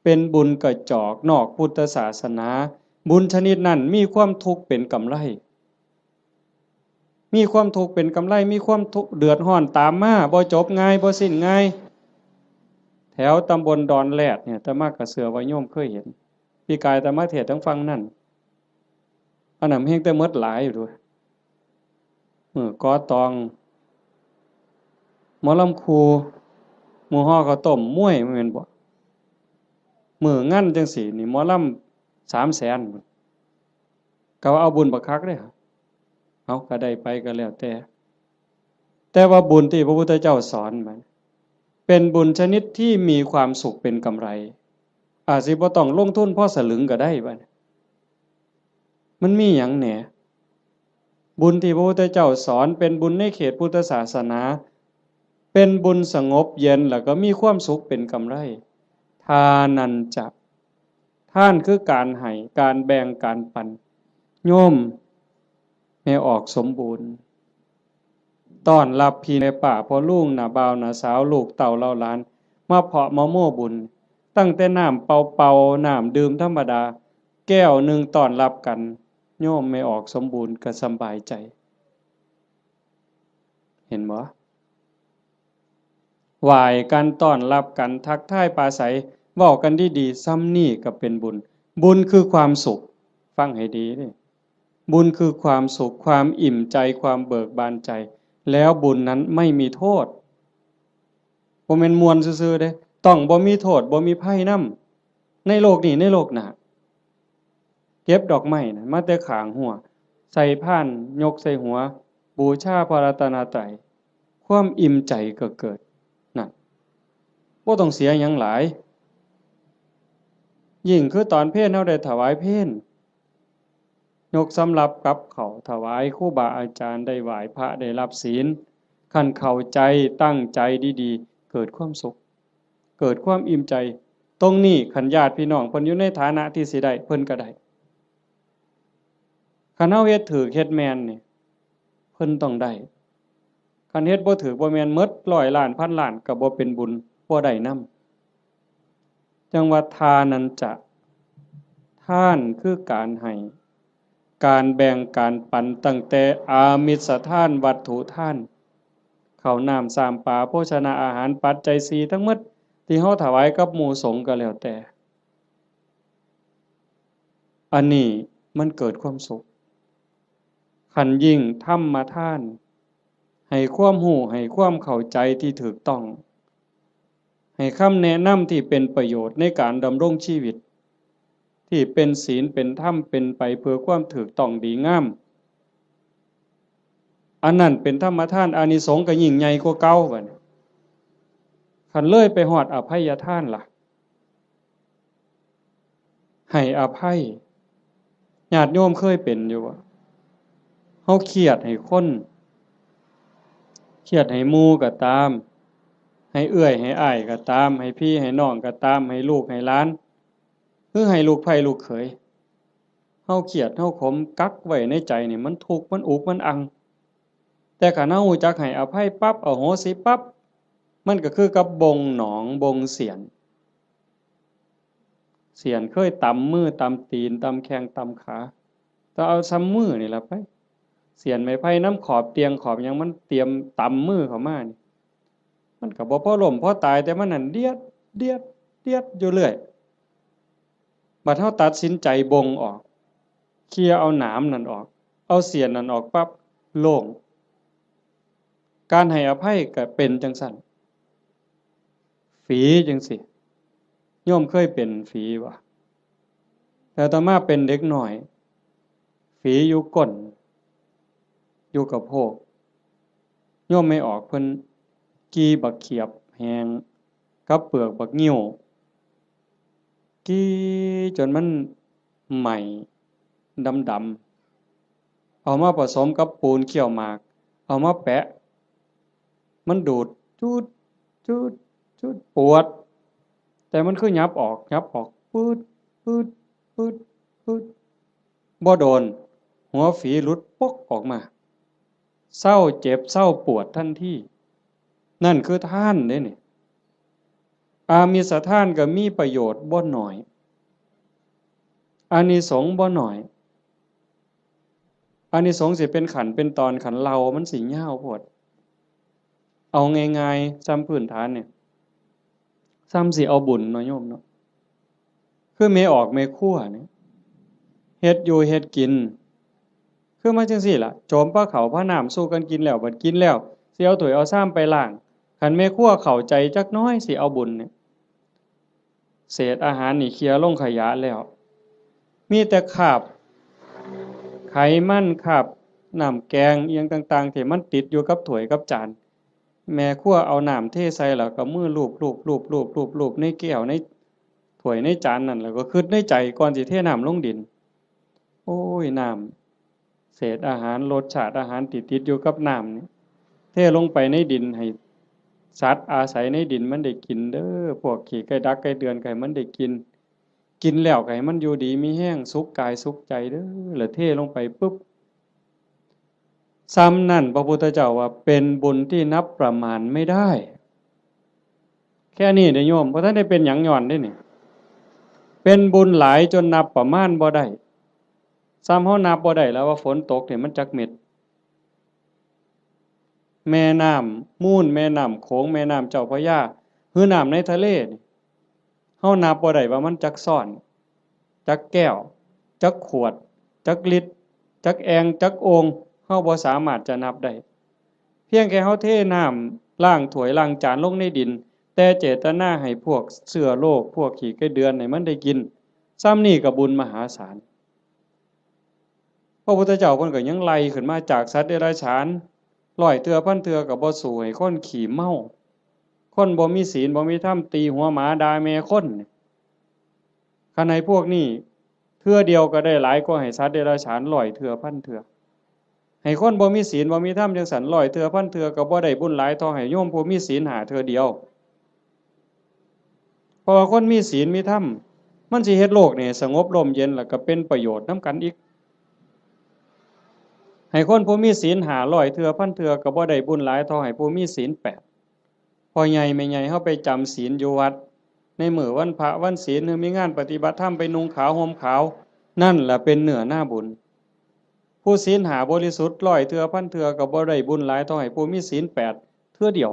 เป็นบุญกระจอกนอกพุทธศาสนา บุญชนิดนั้นมีความทุกข์เป็นกำไร มีความทุกข์เป็นกำไร มีความทุกข์เดือดร้อนตามมา บ่จบง่าย บ่สิ้นง่าย แถวตำบลดอนแรดเนี่ย อาตมาก็เชื่อว่าโยมเคยเห็น ปีกายอาตมาเทศน์ทางฝั่งนั่น อันนั้นแฮ่งแต่หมดหลายอยู่เด้อ มื้อก่อตอง หมอลำครู หมู่ห่อข้าวต้ม มวย แม่นบ่ มื้องานจั่งซี้นี่ หมอลำ สามแสน ก็ว่าเอาบุญบักคักเด้ เอาก็ได้ไปก็แล้วแต่ แต่ว่าบุญที่พระพุทธเจ้าสอนมัน เป็นบุญชนิดที่มีความสุขเป็นกำไร อาจสิบ่ต้องลงทุนพอสลึงก็ได้บัดนี้ มันมีหยังแหน่ บุญที่พระพุทธเจ้าสอนเป็นบุญในเขตพุทธศาสนา เป็นบุญสงบเย็นแล้วก็มีความสุขเป็นกำไร ทานันจะ ทานคือการให้ การแบ่ง การปัน โยมแม่ออกสมบูรณ์ ต้อนรับพี่แม่ป้าพ่อลุงน้าบ่าวน้าสาว ลูกเต้าเหล่าหลาน มาเพาะมาโม้บุญ ตั้งแต่น้ำเปล่าๆ น้ำดื่มธรรมดา แก้วหนึ่งต้อนรับกัน โยมแม่ออกสมบูรณ์ก็สำบายใจ เห็นบ่ ไหว้กัน ต้อนรับกัน ทักทายปราศรัย เว้ากันดีๆ ส่ำนี้ก็เป็นบุญ บุญคือความสุข ฟังให้ดีเด้ บุญคือความสุข ความอิ่มใจ ความเบิกบานใจ แล้วบุญนั้นไม่มีโทษ บ่แม่นม่วนซื่อๆเด้ ต้องบ่มีโทษ บ่มีภัยนำ ในโลกนี้ ในโลกหน้า เก็บดอกไม้นะ มาแต่ข้างฮั้ว ใส่พาน ยกใส่หัว บูชาพระรัตนตรัย ความอิ่มใจก็เกิด นั่น บ่ต้องเสียหยังหลาย ยิ่งคือตอนเพลเฮาได้ถวายเพล ยกสำรับกับข้าวถวายครูบาอาจารย์ ได้ไหว้พระ ได้รับศีล คันเข้าใจ ตั้งใจดีๆ เกิดความสุข เกิดความอิ่มใจ ตรงนี้คันญาติพี่น้องเพิ่นอยู่ในฐานะที่สิได้ เพิ่นก็ได้ คันเฮาเฮ็ดถูก เฮ็ดแม่นนี่ เพิ่นต้องได้ คันเฮ็ดบ่ถูกบ่แม่น หมดร้อยล้าน พันล้าน ก็บ่เป็นบุญ บ่ได้นำ จั่งว่าทานันจะ ทานคือการให้ การแบ่ง การปัน ตั้งแต่อามิสทาน วัตถุทาน ข้าวน้ำ ซ้ำปลา โภชนาอาหาร ปัจจัยสี่ทั้งหมด ที่เฮาถวายกับหมู่สงฆ์ก็แล้วแต่ อันนี้มันเกิดความสุข คันยิ่งธรรมทาน ให้ความรู้ ให้ความเข้าใจที่ถูกต้อง ให้คำแนะนำที่เป็นประโยชน์ในการดำรงชีวิต ที่เป็นศีล เป็นธรรม เป็นไปเพื่อความถูกต้องดีงาม อันนั้นเป็นธรรมทาน อานิสงส์ก็ยิ่งใหญ่กว่าเก่าบัดนี้ คันเลยไปฮอดอภัยทานล่ะ ให้อภัย ญาติโยมเคยเป็นอยู่บ่ เฮาเครียดให้คน เครียดให้หมู่ก็ตาม ให้เอื้อยให้อ้ายก็ตาม ให้พี่ให้น้องก็ตาม ให้ลูกให้หลาน หรือให้ลูกใผลูกเขย เฮาเครียด เฮาขม กักไว้ในใจนี่ มันทุกข์ มันอุก มันอัง แต่คันเฮารู้จักให้อภัยปั๊บ อโหสิปั๊บ มันก็คือกับบ่งหนอง บ่งเสียน เสียนเคยตำมือ ตำตีน ตำแข้ง ตำขา แต่เอาส่ำมือนี่ล่ะไป เสียนไม้ไผ่นำขอบเตียงขอบหยัง มันเตรียมตำมือเข้ามานี่ มันก็บ่พอล้มพอตาย แต่มันนั่นเดียด เดียด เดียดอยู่เรื่อย บัดเฮาตัดสินใจบ่งออก เคลียร์เอาหนามนั่นออก เอาเสียนนั่นออกปั๊บ โล่ง การให้อภัยก็เป็นจั่งซั้น ฝีจั่งซี้ โยมเคยเป็นฝีบ่ แต่อาตมาเป็นเด็กน้อย ฝีอยู่ก้น อยู่กะโพก โยมแม่ออกเพิ่นกี่บักเขียบแห้งกับเปลือกบักงิ้ว กี่จนมันไหม้ดำๆ เอามาผสมกับปูนเคี่ยวหมาก เอามาแปะ มันดูด จูด จูด จูด ปวด แต่มันคือหยับออก หยับออก ปื๊ด ปื๊ด ปื๊ด ปื๊ด บ่โดน หัวฝีหลุดปกออกมา เซาเจ็บ เซาปวดทันที นั่นคือทานเด้นี่ อามิสทานก็มีประโยชน์บ่น้อย อานิสงส์บ่น้อย อานิสงส์สิเป็นขั้นเป็นตอน คันเล่ามันสิยาวโพด เอาง่ายๆ ส่ำพื้นฐานเนี่ย ส่ำสิเอาบุญเนาะโยมเนาะ คือแม่ออกแม่ครัวเนี่ย เฮ็ดอยู่เฮ็ดกิน คือมาจั่งซี้ล่ะ โจมพาข้าวพาน้ำสู่กันกินแล้ว บัดกินแล้ว สิเอาถ้วยเอาชามไปล้าง คันแม่ครัวเข้าใจจักหน่อยสิเอาบุญเนี่ย เศษอาหารนี่เคลียร์ลงขยะแล้ว มีแต่คราบไขมัน คราบน้ำแกงอิหยังต่างๆ ที่มันติดอยู่กับถ้วยกับจาน แม่ครัวเอาน้ำเทใส่แล้วก็มือลูบลูบลูบลูบลูบลูบในแก้วในถ้วยในจานนั่น แล้วก็คิดในใจก่อนสิเทน้ำลงดิน โอ้ย น้ำ เศษอาหาร รสชาติอาหารที่ติดอยู่กับน้ำนี่ เทลงไปในดินให้สัตว์อาศัยในดินมันได้กินเด้อ พวกขี้ไก่ดักไก่เดือนก็ให้มันได้กิน กินแล้วก็ให้มันอยู่ดีมีแฮง สุขกายสุขใจเด้อ แล้วเทลงไปปุ๊บ ส่ำนั้นพระพุทธเจ้าว่าเป็นบุญที่นับประมาณไม่ได้ แค่นี้เด้อโยม บ่ทันได้เป็นหยังย้อนเด้นี่ เป็นบุญหลายจนนับประมาณบ่ได้ ส่ำเฮานับบ่ได้แล้วว่าฝนตกนี่มันจักเม็ด แม่น้ำมูล แม่น้ำโขง แม่น้ำเจ้าพระยา หรือน้ำในทะเลนี่ เฮานับบ่ได้ว่ามันจักซ้อน จักแก้ว จักขวด จักลิตร จักแอ่ง จักโอ่ง เฮาบ่สามารถจะนับได้ เพียงแค่เฮาเทน้ำล้างถ้วยล้างจานลงในดิน แต่เจตนาให้พวกเชื้อโรค พวกขี้ไก่เดือนให้มันได้กิน ส่ำนี้ก็บุญมหาศาล พระพุทธเจ้าเพิ่นก็ยังไล่ขึ้นมาจากสัตว์เดรัจฉาน ร้อยเทื่อพันเทื่อก็บ่สู้ให้คนขี้เมา คนบ่มีศีลบ่มีธรรม ตีหัวหมาด่าแม่คน คันให้พวกนี้เทื่อเดียวก็ได้หลายกว่าให้สัตว์เดรัจฉานร้อยเทื่อพันเทื่อ ให้คนบ่มีศีลบ่มีธรรมจังซั่นร้อยเทื่อพันเทื่อก็บ่ได้บุญหลายเท่าให้โยมผู้มีศีลห้าเทื่อเดียว เพราะว่าคนมีศีลมีธรรม มันสิเฮ็ดโลกนี่สงบร่มเย็น แล้วก็เป็นประโยชน์นำกันอีก ให้คนผู้มีศีลห้าร้อยเทื่อพันเทื่อก็บ่ได้บุญหลายเท่าให้ผู้มีศีลแปด พ่อใหญ่แม่ใหญ่เฮาไปจำศีลอยู่วัด ในมื้อวันพระวันศีล หรือมีงานปฏิบัติธรรมไปนุ่งขาวห่มขาว นั่นแหละเป็นเนื้อนาบุญ ผู้ศีลห้าบริสุทธิ์ร้อยเทื่อพันเทื่อก็บ่ได้บุญหลายเท่าให้ผู้มีศีลแปดเทื่อเดียว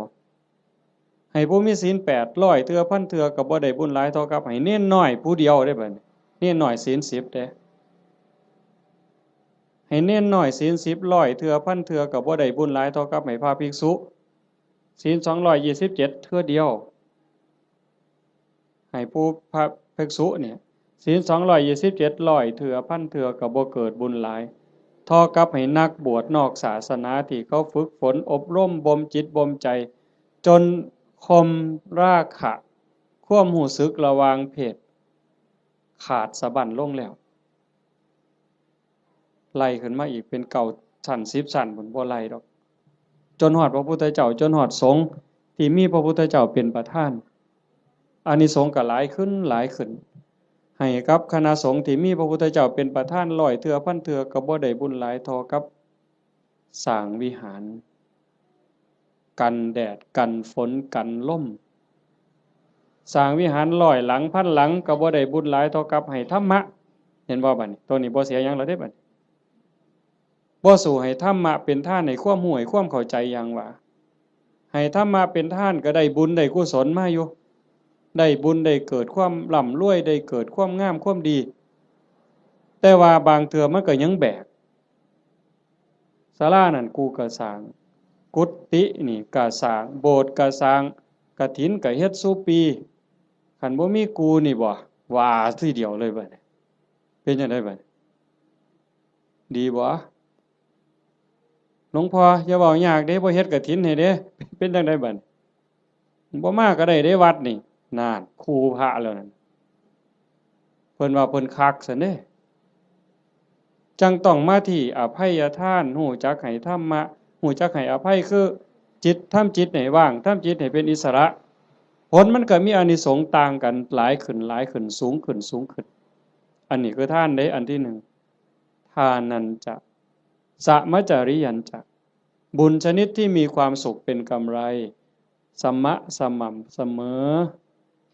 ให้ผู้มีศีลแปดร้อยเทื่อพันเทื่อก็บ่ได้บุญหลายเท่ากับให้เณรน้อยผู้เดียวเด้บัดนี้ เณรน้อยศีลสิบเด้ ให้เณรน้อยศีลสิบร้อยเทื่อพันเทื่อก็บ่ได้บุญหลายเท่ากับให้พระภิกษุ ศีลสองร้อยยี่สิบเจ็ดเทื่อเดียว ให้ผู้พระภิกษุเนี่ย ศีลสองร้อยยี่สิบเจ็ดร้อยเทื่อพันเทื่อก็บ่เกิดบุญหลาย เท่ากับให้นักบวชนอกศาสนาที่เขาฝึกฝนอบรมบ่มจิตบ่มใจ จนข่มราคะ ความรู้สึกระหว่างเพศ ขาดสะบั้นลงแล้ว ไล่ขึ้นมาอีกเป็นเก้าชั้นสิบชั้นพุ้น บ่ไล่ดอก จนฮอดพระพุทธเจ้า จนฮอดสงฆ์ที่มีพระพุทธเจ้าเป็นประธาน อานิสงส์ก็หลายขึ้นหลายขึ้น ให้กับคณะสงฆ์ที่มีพระพุทธเจ้าเป็นประธานร้อยเทื่อพันเทื่อก็บ่ได้บุญหลายเท่ากับสร้างวิหาร กันแดดกันฝนกันลม สร้างวิหารร้อยหลังพันหลังก็บ่ได้บุญหลายเท่ากับให้ธรรมะ เห็นบ่บัดนี้ ตัวนี้บ่เสียหยังแล้วเด้บัดนี้ บ่สู้ให้ธรรมะเป็นทานให้ความรู้ให้ความเข้าใจอย่างว่า ให้ธรรมะเป็นทานก็ได้บุญได้กุศลมาอยู่ ได้บุญได้เกิดความร่ำรวย ได้เกิดความงามความดี แต่ว่าบางเทื่อมันก็ยังแบก ศาลานั่นกูก็สร้าง กุฏินี่ก็สร้าง โบสถ์ก็สร้าง กฐินก็เฮ็ดซุปี คันบ่มีกูนี่บ่ ว่าทีเดียวเลยบัดนี้ เป็นจั่งใดบัดนี้ ดีบ่ หลวงพ่ออย่าเว้ายากเด้ บ่เฮ็ดกฐินให้เด้ เป็นจั่งใดบัดนี้ บ่มาก็ได้เด้วัดนี่ นั่น คู่พระแล้วนั่น เพิ่นว่าเพิ่นคักซั้นเด้ จั่งต้องมาที่อภัยทาน รู้จักให้ธรรมะ รู้จักให้อภัย คือจิต ทำจิตให้ว่าง ทำจิตให้เป็นอิสระ ผลมันก็มีอานิสงส์ต่างกัน หลายขึ้น หลายขึ้น สูงขึ้น สูงขึ้น อันนี้คือทานเด้ อันที่หนึ่ง ทานัญจะ สมจริยัญจะ บุญชนิดที่มีความสุขเป็นกำไร สมะ สม่ำเสมอ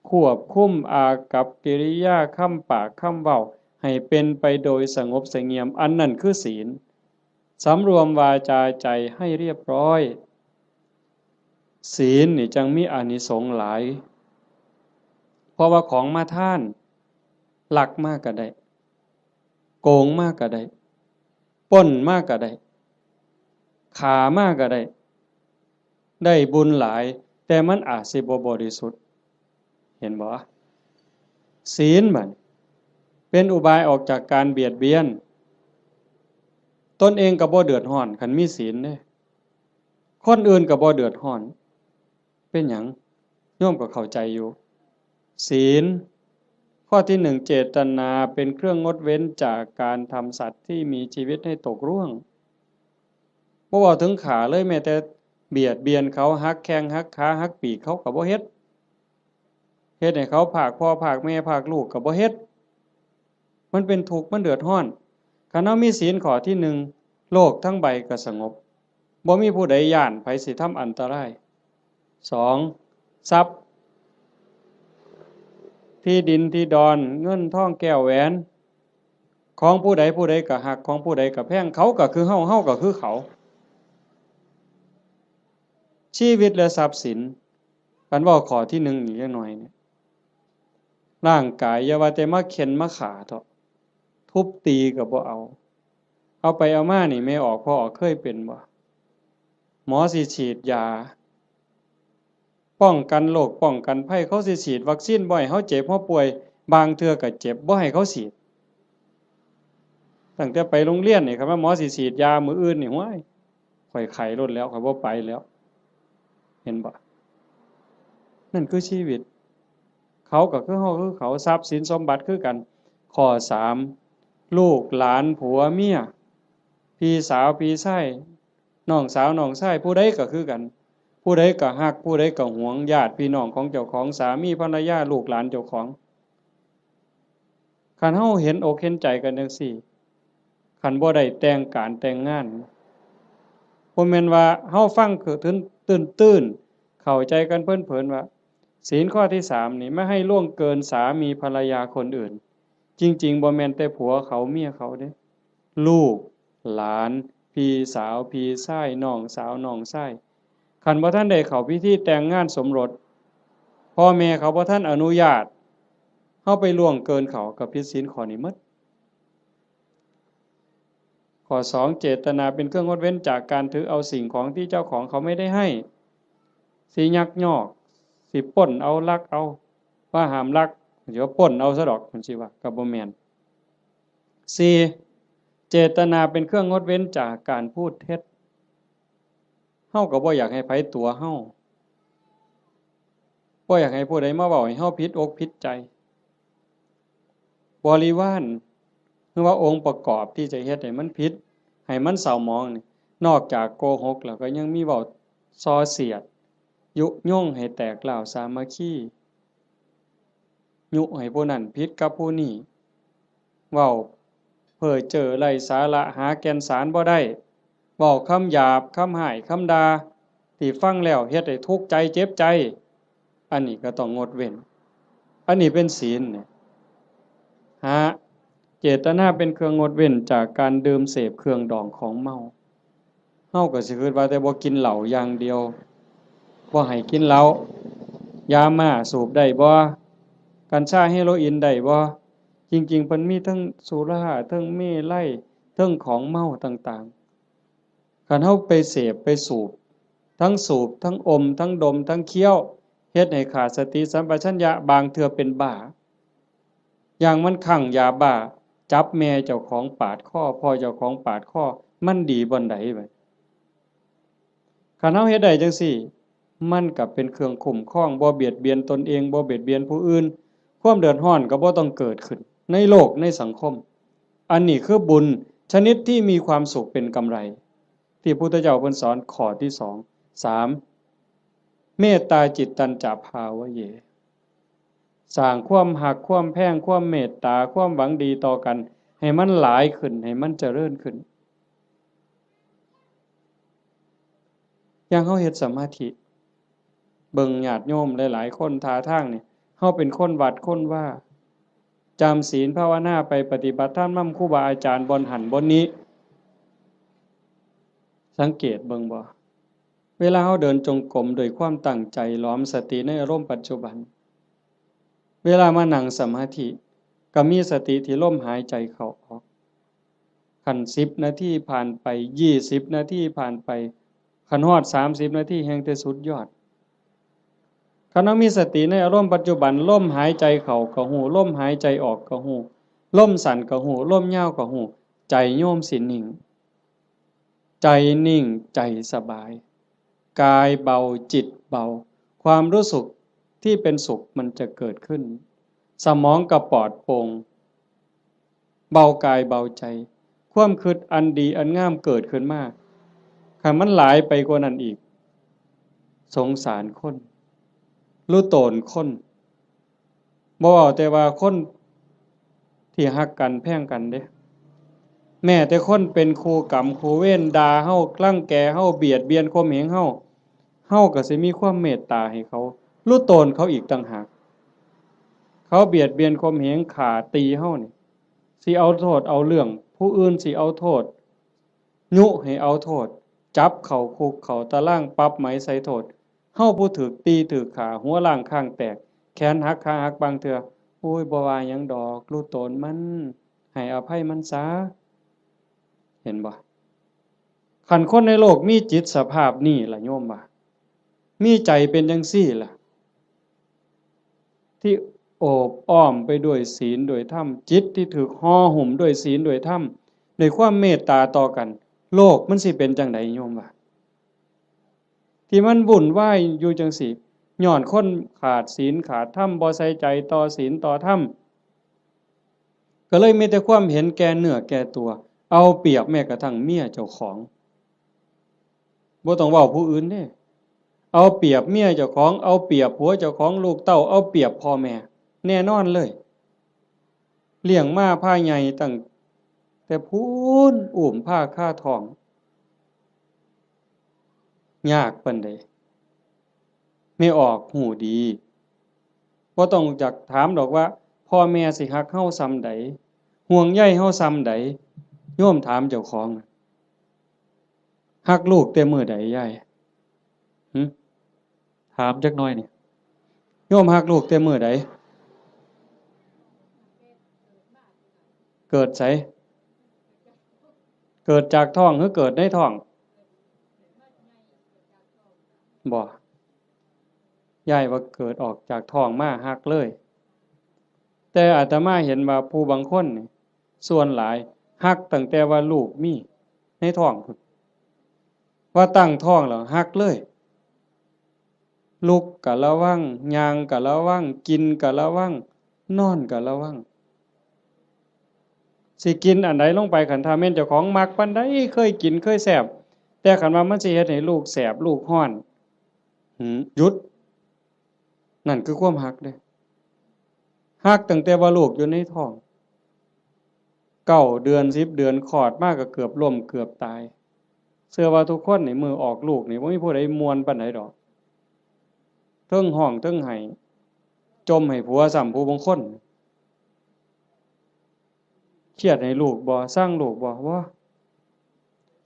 ควบคุมอากัปกิริยา คำปาก คำเว้า ให้เป็นไปโดยสงบเสงี่ยม อันนั้นคือศีล สำรวมวาจาใจให้เรียบร้อย ศีลนี่จั่งมีอานิสงส์หลาย เพราะว่าของมาทาน ลักมาก็ได้ โกงมาก็ได้ ปล้นมาก็ได้ ฆ่ามาก็ได้ ได้บุญหลาย แ แต่มันอาจสิบ่บริสุทธิ์ เห็นบ่? ศีลบัดเป็นอุบายออกจากการเบียดเบียน ตนเองก็บ่เดือดร้อน คันมีศีลเด้ คนอื่นก็บ่เดือดร้อน เป็นหยัง? โยมก็เข้าใจอยู่ ศีล ข้อที่หนึ่ง เจตนาเป็นเครื่องงดเว้นจากการทำสัตว์ที่มีชีวิตให้ตกร่วง บ่เว้าถึงฆ่าเลย แม้แต่เบียดเบียนเขา หักแข้งหักขา หักปีก เขาก็บ่เฮ็ด เฮ็ดให้เขาพรากพ่อพรากแม่พรากลูกก็บ่เฮ็ด มันเป็นทุกข์ มันเดือดร้อน คันเฮามีศีลข้อที่หนึ่ง โลกทั้งใบก็สงบ บ่มีผู้ใดย้านไผสิทำอันตราย สอง ทรัพย์ ที่ดินที่ดอน เงินทองแก้วแหวน ของผู้ใดผู้ใดก็ฮัก ของผู้ใดก็แพง เขาก็คือเฮา เฮาก็คือเขา ชีวิตและทรัพย์สิน คันเว้าข้อที่หนึ่งอีกจักหน่อยเนี่ย ร่างกายอย่าว่าแต่มาเฆ็่นมาฆ่าเถาะ ทุบตีก็บ่เอา เอาไปเอามานี่ แม่ออกพ่อออกเคยเป็นบ่? หมอสิฉีดยา ป้องกันโรคป้องกันภัย เขาสิฉีดวัคซีนบ่ให้เฮาเจ็บเฮาป่วย บางเทื่อก็เจ็บบ่ให้เขาฉีด ตั้งแต่ไปโรงเรียนนี่ คันว่าหมอสิฉีดยามื้ออื่นนี่ ห้วย ข้อยไข้โลดแล้ว ข้อยบ่ไปแล้ว เห็นบ่? นั่นคือชีวิต เขาก็คือเฮาคือเขา ทรัพย์สินสมบัติคือกัน ข้อสาม ลูกหลานผัวเมีย พี่สาวพี่ชาย น้องสาวน้องชาย ผู้ใดก็คือกัน ผู้ใดก็ฮัก ผู้ใดก็หวง ญาติพี่น้องของเจ้าของ สามีภรรยา ลูกหลานเจ้าของ คันเฮาเห็นอกเห็นใจกันจั่งซี้ คันบ่ได้แต่งการแต่งงาน บ่แม่นว่าเฮาฟังคือตื้น ตื้นๆ เข้าใจกันเพลินๆ ว่า ศีลข้อที่สามนี่ ไม่ให้ล่วงเกินสามีภรรยาคนอื่น จริงๆ บ่แม่นแต่ผัวเขาเมียเขาเด้ ลูก หลาน พี่สาว พี่ชาย น้องสาว น้องชาย คันบ่ทันได้เข้าพิธีแต่งงานสมรส พ่อแม่เขาบ่ทันอนุญาต เฮาไปล่วงเกินเขา ก็ผิดศีลข้อนี้หมด ข้อสอง เจตนาเป็นเครื่องงดเว้นจากการถือเอาสิ่งของที่เจ้าของเขาไม่ได้ให้ สิยักยอก สิปล้นเอา ลักเอา ว่าห้ามลัก เดี๋ยวปล้นเอาซะดอก มันสิว่า ก็บ่แม่น สี่ เจตนาเป็นเครื่องงดเว้นจากการพูดเท็จ เฮาก็บ่อยากให้ไผตั๋วเฮา บ่อยากให้ผู้ใดมาเว้าให้เฮาผิดอกผิดใจ บริวาร หรือว่าองค์ประกอบที่จะเฮ็ดให้มันผิด ให้มันเศร้าหมองนี่ นอกจากโกหกแล้วก็ยังมีเว้าส่อเสียด ยุยงให้แตกร้าวสามัคคี ยุให้ผู้นั้นผิดกับผู้นี้ เว้าเพ้อเจ้อไร้สาระ หาแก่นสารบ่ได้ เว้าคำหยาบ คำฮ้าย คำด่า ที่ฟังแล้วเฮ็ดให้ทุกข์ใจ เจ็บใจ อันนี้ก็ต้องงดเว้น อันนี้เป็นศีลเนี่ย ห้า เจตนาเป็นเครื่องงดเว้นจากการดื่มเสพเครื่องดองของเมา เฮาก็สิคิดว่าแต่บ่กินเหล้าอย่างเดียว บ่ให้กินเหล้า ยาม่าสูบได้บ่ กัญชาเฮโรอีนได้บ่ จริงๆ เพิ่นมีทั้งสุรา ทั้งเมรัย ทั้งของเมาต่างๆ คันเฮาไปเสพไปสูบ ทั้งสูบ ทั้งอม ทั้งดม ทั้งเคี้ยว เฮ็ดให้ขาดสติสัมปชัญญะ บางเทื่อเป็นบ้า อย่างมันคลั่งยาบ้า จับแม่เจ้าของปาดคอ พ่อเจ้าของปาดคอ มันดีบ่อนใดบัด คันเฮาเฮ็ดได้จั่งซี้ มันก็เป็นเครื่องคุ้มครอง บ่เบียดเบียนตนเอง บ่เบียดเบียนผู้อื่น ความเดือดร้อนก็บ่ต้องเกิดขึ้น ในโลก ในสังคม อันนี้คือบุญชนิดที่มีความสุขเป็นกำไร ที่พุทธเจ้าเพิ่นสอนข้อที่สอง สาม เมตตาจิตตัญจะภาวะเย สร้างความฮัก ความแพง ความเมตตา ความหวังดีต่อกัน ให้มันหลายขึ้น ให้มันเจริญขึ้น อย่างเฮาเฮ็ดสมาธิ เบิ่งญาติโยมหลายๆ คนท่าทางนี่ เฮาเป็นคนวัดคนวา จำศีลภาวนาไป ปฏิบัติธรรมนำครูบาอาจารย์บ่อนหั้นบ่อนนี้ สังเกตเบิ่งบ่ เวลาเฮาเดินจงกรมด้วยความตั้งใจ หลอมสติในอารมณ์ปัจจุบัน เวลามานั่งสมาธิ ก็มีสติที่ลมหายใจเข้าออก คันสิบนาทีผ่านไป ยี่สิบนาทีผ่านไป คันฮอดสามสิบนาทีแฮ่งแต่สุดยอด คันเฮามีสติในอารมณ์ปัจจุบัน ลมหายใจเข้าก็ฮู้ ลมหายใจออกก็ฮู้ ลมสั้นก็ฮู้ ลมยาวก็ฮู้ ใจโยมสินิ่ง ใจนิ่ง ใจสบาย กายเบา จิตเบา ความรู้สึกที่เป็นสุขมันจะเกิดขึ้น สมองก็ปลอดโปร่ง เบากายเบาใจ ความคิดอันดีอันงามเกิดขึ้นมา คันมันหลายไปกว่านั้นอีก สงสารคน รู้ตนคน บ่เว้าแต่ว่าคนที่ฮักกันแพงกันเด้ แม้แต่คนเป็นคู่กรรมคู่เวร ด่าเฮา รังแกเฮา เบียดเบียนข่มเหงเฮา เฮาก็สิมีความเมตตาให้เขา รู้ตนเขาอีกต่างหาก เขาเบียดเบียนข่มเหง ฆ่าตีเฮานี่ สิเอาโทษเอาเรื่อง ผู้อื่นสิเอาโทษ ยุให้เอาโทษ จับเข้าคุกเข้าตาราง ปรับไหมใส่โทษ เฮาผู้ถูกตีถูกฆ่า หัวล้างคางแตก แขนหักขาหักบางเทื่อ โอ้ย บ่ว่าหยังดอก รู้ตนมัน ให้อภัยมันซะ เห็นบ่ คันคนในโลกมีจิตสภาพนี้ล่ะโยมว่า มีใจเป็นจังซี่ล่ะ ที่โอบอ้อมไปด้วยศีลด้วยธรรม จิตที่ถูกห่อหุ้มด้วยศีลด้วยธรรม ด้วยความเมตตาต่อกัน โลกมันสิเป็นจังใดโยมว่า ที่มันวุ่นวายอยู่จังซี่ ย้อนคนขาดศีลขาดธรรม บ่ใส่ใจต่อศีลต่อธรรม ก็เลยมีแต่ความเห็นแก่เนื้อแก่ตัว เอาเปรียบแม้กระทั่งเมียเจ้าของ บ่ต้องเว้าผู้อื่นเด้ เอาเปรียบเมียเจ้าของ เอาเปรียบผัวเจ้าของ ลูกเต้า เอาเปรียบพ่อแม่ แน่นอนเลย เลี้ยงมาพาใหญ่ตั้งแต่พู้น อุ้มพาคาท้อง ยากปานใด แม่ออกฮู้ดี บ่ต้องจักถามดอกว่า พ่อแม่สิฮักเฮาส่ำใด ห่วงใยเฮาส่ำใด โยมถามเจ้าของ ฮักลูกแต่มื้อใดยาย หึ ถามจักหน่อยนี่ โยมฮักลูกแต่มื้อใด เกิดไส เกิดจากท้องหรือเกิดในท้อง บ่ ยายว่าเกิดออกจากท้องมาฮักเลย แต่อาตมาเห็นว่าผู้บางคนนี่ ส่วนหลายฮักตั้งแต่ว่าลูกมีในท้องพุ้น ว่าตั้งท้องแล้วฮักเลย ลุกก็ระวัง ย่างก็ระวัง กินก็ระวัง นอนก็ระวัง สิกินอันใดลงไป คันถ้าแม่นเจ้าของมักปานใด เคยกินเคยแซ่บ แต่คันว่ามันสิเฮ็ดให้ลูกแสบลูกร้อน หืม หยุด นั่นคือความฮักเด้ ฮักตั้งแต่ว่าลูกอยู่ในท้อง เก้าเดือน สิบเดือน คลอดมาก็เกือบล้มเกือบตาย เชื่อว่าทุกคนนี่มื้อออกลูกนี่บ่มีผู้ใดม่วนปานใดดอก เทิงฮ้องเทิงไห้ จ่มให้ผัวซ้ำผู้บางคน เครียดให้ลูกบ่ ซังลูกบ่ บ่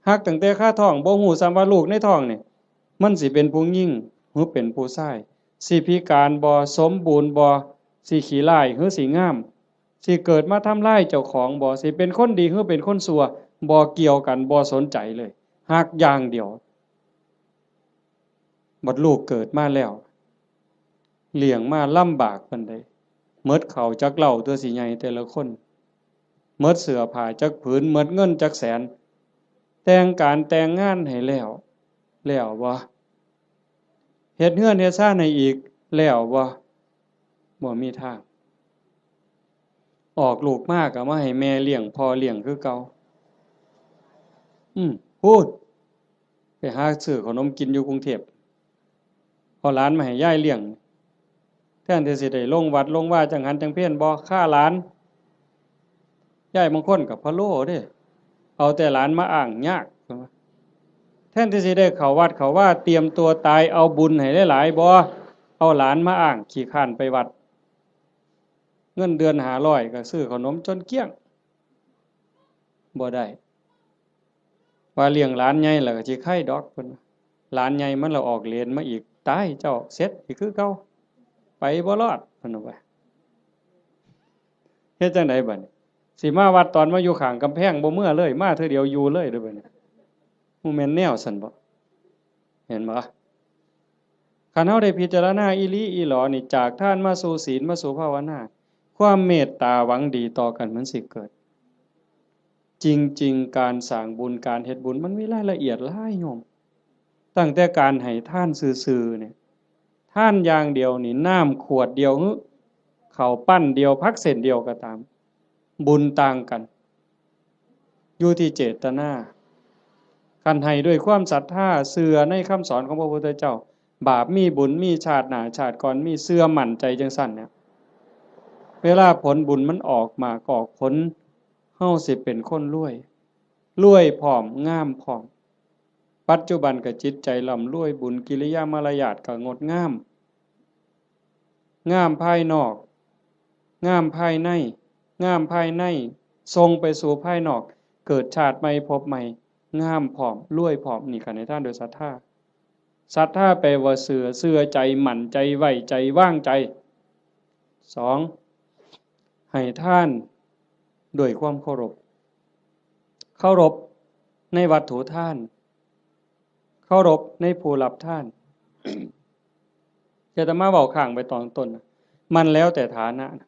ฮักตั้งแต่คาท้อง บ่ฮู้ซ้ำว่าลูกในท้องนี่ มันสิเป็นผู้หญิงหรือเป็นผู้ชาย สิพิการบ่ สมบูรณ์บ่ สิขี้ร้ายหรือสิงาม สิเกิดมาทำลายเจ้าของบ่ สิเป็นคนดีหรือเป็นคนชั่ว บ่เกี่ยวกัน บ่สนใจเลย ฮักอย่างเดียว บัดลูกเกิดมาแล้ว เลี้ยงมาลำบากปานใด หมดข้าวจักเล่าตัวสิใหญ่แต่ละคน หมดเสื้อผ้าจักผืน หมดเงินจักแสน แต่งการแต่งงานให้แล้ว แล้วบ่ เฮ็ดเฮือนเฮ็ดซานให้อีก แล้วบ่ บ่มีทาง ออกลูกมาก็มาให้แม่เลี้ยงพ่อเลี้ยงคือเก่า อืม พู้น ไปหาซื้อขนมกินอยู่กรุงเทพฯ เอาหลานมาให้ยายเลี้ยง แทนที่สิได้ลงวัดลงวาจังหันจังเพลบ่ ฆ่าหลาน ยายบางคนก็พะโล้เด้ เอาแต่หลานมาอ้างยาก แทนที่สิได้เข้าวัดเข้าวา เตรียมตัวตาย เอาบุญให้หลายๆ บ่ เอาหลานมาอ้าง ขี้คร้านไปวัด เงินเดือนห้าร้อยก็ซื้อขนมจนเกลี้ยง บ่ได้ ว่าเลี้ยงหลานใหญ่แล้วก็สิไคดอก เพิ่นว่า หลานใหญ่มันละออกเหลนมาอีก ตายเจ้า เสร็จอีกคือเก่า ไปบ่รอด เพิ่นว่า เฮ็ดจั่งใดบัดนี้ สิมาวัดตอนมาอยู่ข้างกำแพง บ่เมือเลย มาเทื่อเดียวอยู่เลยเด้อบัดนี้ บ่แม่นแนวซั้นบ่ เห็นบ่ คันเฮาได้พิจารณาอีหลีอีหลอนี่ จากทานมาสู่ศีล มาสู่ภาวนา ความเมตตาหวังดีต่อกันมันสิเกิด จริงๆ การสร้างบุญ การเฮ็ดบุญ มันมีรายละเอียดหลายโยม ตั้งแต่การให้ทานซื่อๆ เนี่ย ทานอย่างเดียวนี่ น้ำขวดเดียว หรือข้าวปั้นเดียว ผักเส้นเดียวก็ตาม บุญต่างกัน อยู่ที่เจตนา คันให้ด้วยความศรัทธา เชื่อในคำสอนของพระพุทธเจ้า บาปมีบุญมี ชาติหน้าชาติก่อนมี เชื่อมั่นใจจังซั่นเนี่ย เวลาผลบุญมันออกหมากออกผล เฮาสิเป็นคนรวย รวยพร้อม งามพร้อม ปัจจุบันก็จิตใจร่ำรวย บุญกิริยามารยาทก็งดงาม งามภายนอก งามภายใน งามภายใน ส่งไปสู่ภายนอก เกิดชาติใหม่ภพใหม่ งามพร้อม รวยพร้อม นี่คันให้ทานโดยศรัทธา ศรัทธาแปลว่าเชื่อ เชื่อใจ มั่นใจ ไว้ใจ วางใจ สอง ให้ทานด้วยความเคารพ เคารพในวัตถุทาน เคารพในผู้รับทาน อาตมาเว้าค้างไปตอนต้นนะ มันแล้วแต่ฐานะนะ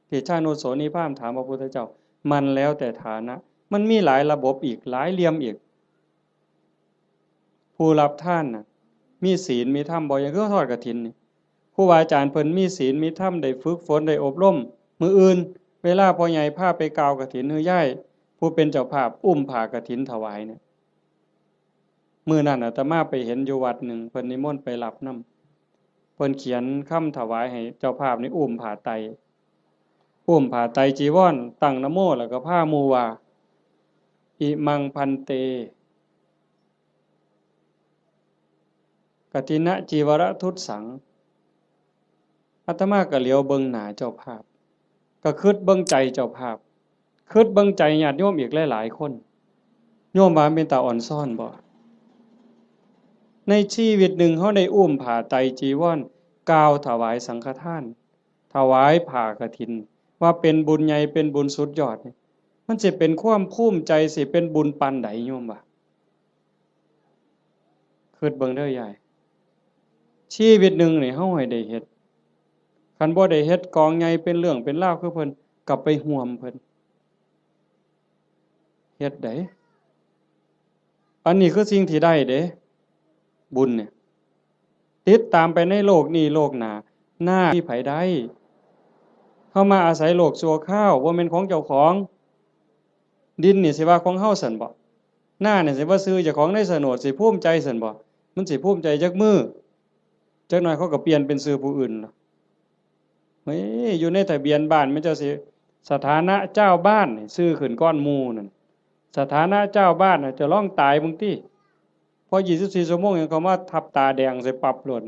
ที่ชานุโสนีพราหมณ์ถามพระพุทธเจ้า มันแล้วแต่ฐานะ มันมีหลายระบบอีก หลายเหลี่ยมอีก ผู้รับทานน่ะ มีศีลมีธรรมบ่ อย่างคือทอดกฐินนี่ ครูบาอาจารย์เพิ่นมีศีลมีธรรม ได้ฝึกฝน ได้อบรม มื้ออื่น เวลาพ่อใหญ่พาไปกล่าวกฐิน หรือยายผู้เป็นเจ้าภาพอุ้มผ้ากฐินถวายเนี่ย มื้อนั้นอาตมาไปเห็นอยู่วัดหนึ่ง เพิ่นนิมนต์ไปรับนำ เพิ่นเขียนคำถวายให้เจ้าภาพนี่อุ้มผ้าไตร อุ้มผ้าไตรจีวร ตั้งนะโม แล้วก็พาหมู่ว่า อิมัง ภันเต กฐินจีวรทุสสัง อาตมาก็เหลียวเบิ่งหน้าเจ้าภาพ ก็คิดเบิ่งใจเจ้าภาพ คิดเบิ่งใจญาติโยมอีกหลายๆ คน โยมว่าเป็นตาอ่อนซ้อนบ่ ในชีวิตหนึ่งเฮาได้อุ้มผ้าไตรจีวร กล่าวถวายสังฆทาน ถวายผ้ากฐิน ว่าเป็นบุญใหญ่ เป็นบุญสุดยอดนี่ มันสิเป็นความภูมิใจ สิเป็นบุญปานใด โยมว่า คิดเบิ่งเด้อยาย ชีวิตหนึ่งนี่เฮาให้ได้เฮ็ด คันบ่ได้เฮ็ดกองใหญ่เป็นเรื่องเป็นราวคือเพิ่น ก็ไปร่วมเพิ่น เฮ็ดได้ อันนี้คือสิ่งที่ได้เด้ บุญเนี่ย ติดตามไปในโลกนี้โลกหน้า นามีไผได้ เฮามาอาศัยโลกชั่วคราว บ่แม่นของเจ้าของ ดินนี่สิว่าของเฮาซั่นบ่ นานี่สิว่าชื่อเจ้าของในโฉนด สิภูมิใจซั่นบ่ มันสิภูมิใจจักมื้อ จักหน่อยเขาก็เปลี่ยนเป็นชื่อผู้อื่นล่ะ เฮ้ย อยู่ในทะเบียนบ้านมันเจ้าสิ สถานะเจ้าบ้านนี่ชื่อขึ้นก่อนหมู่นั่น สถานะเจ้าบ้านน่ะ เจ้าลองตายเบิ่งติ พอยี่สิบสี่ชั่วโมงหยังเขามาทับตาแดงใส่ปั๊บโลด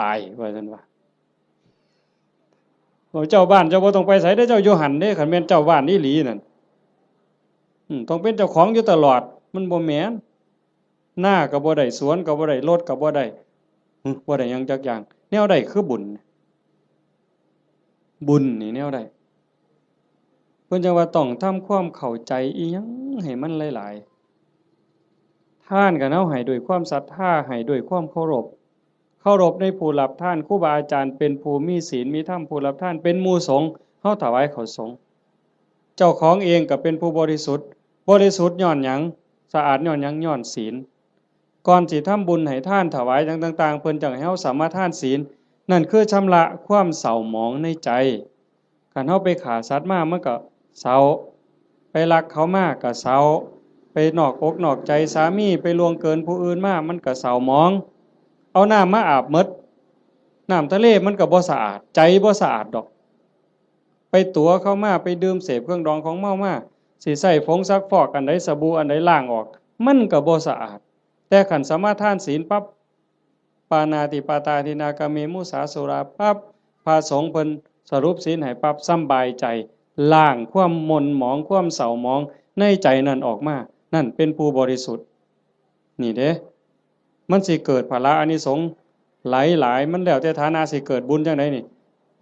ตายว่าซั่นว่า โอ้ เจ้าบ้านเจ้าบ่ต้องไปไสเด้อ เจ้าอยู่หั่นเด้ คันแม่นเจ้าบ้านอีหลีนั่น อืม ต้องเป็นเจ้าของอยู่ตลอด มันบ่แม่น นาก็บ่ได้ สวนก็บ่ได้ รถก็บ่ได้ หึ บ่ได้หยังจักอย่าง แนวใดคือบุญ บุญนี่แนวใด เพิ่นจั่งว่าต้องทำความเข้าใจอีหยังให้มันหลายๆ ทานก็เฮาให้ด้วยความศรัทธา ให้ด้วยความเคารพ เคารพในผู้รับทาน ครูบาอาจารย์เป็นผู้มีศีลมีธรรม ผู้รับทานเป็นหมู่สงฆ์ เฮาถวายข้าวสงฆ์ เจ้าของเองก็เป็นผู้บริสุทธิ์ บริสุทธิ์ย้อนหยัง สะอาดย้อนหยัง ย้อนศีล ก่อนสิทำบุญให้ทานถวายหยังต่างๆ เพิ่นจั่งให้เฮาสมาทานศีล นั่นคือชำระความเศร้าหมองในใจ คันเฮาไปฆ่าสัตว์มามันก็เศร้า ไปลักเขามาก็เศร้า ไปนอกอกนอกใจสามี ไปล่วงเกินผู้อื่นมา มันก็เศร้าหมอง เอาน้ำมาอาบหมด น้ำทะเลมันก็บ่สะอาด ใจบ่สะอาดดอก ไปตั๋วเขามา ไปดื่มเสพเครื่องดองของเมามา สิใช้ผงซักฟอกอันใด สบู่อันใดล้างออก มันก็บ่สะอาด แต่คันสมาทานศีลปั๊บ ปาณาติปาตาทินนา กาเม มุสา สุรา ปั๊บ พระสงฆ์เพิ่นสรุปศีลให้ปั๊บ สำบายใจ ล้างความหม่นหมอง ความเศร้าหมองในใจนั่นออกมา นั่นเป็นผู้บริสุทธิ์ นี่เด้ มันสิเกิดผละอานิสงส์หลายๆ มันแล้วแต่ฐานะสิเกิดบุญจั่งใดนี่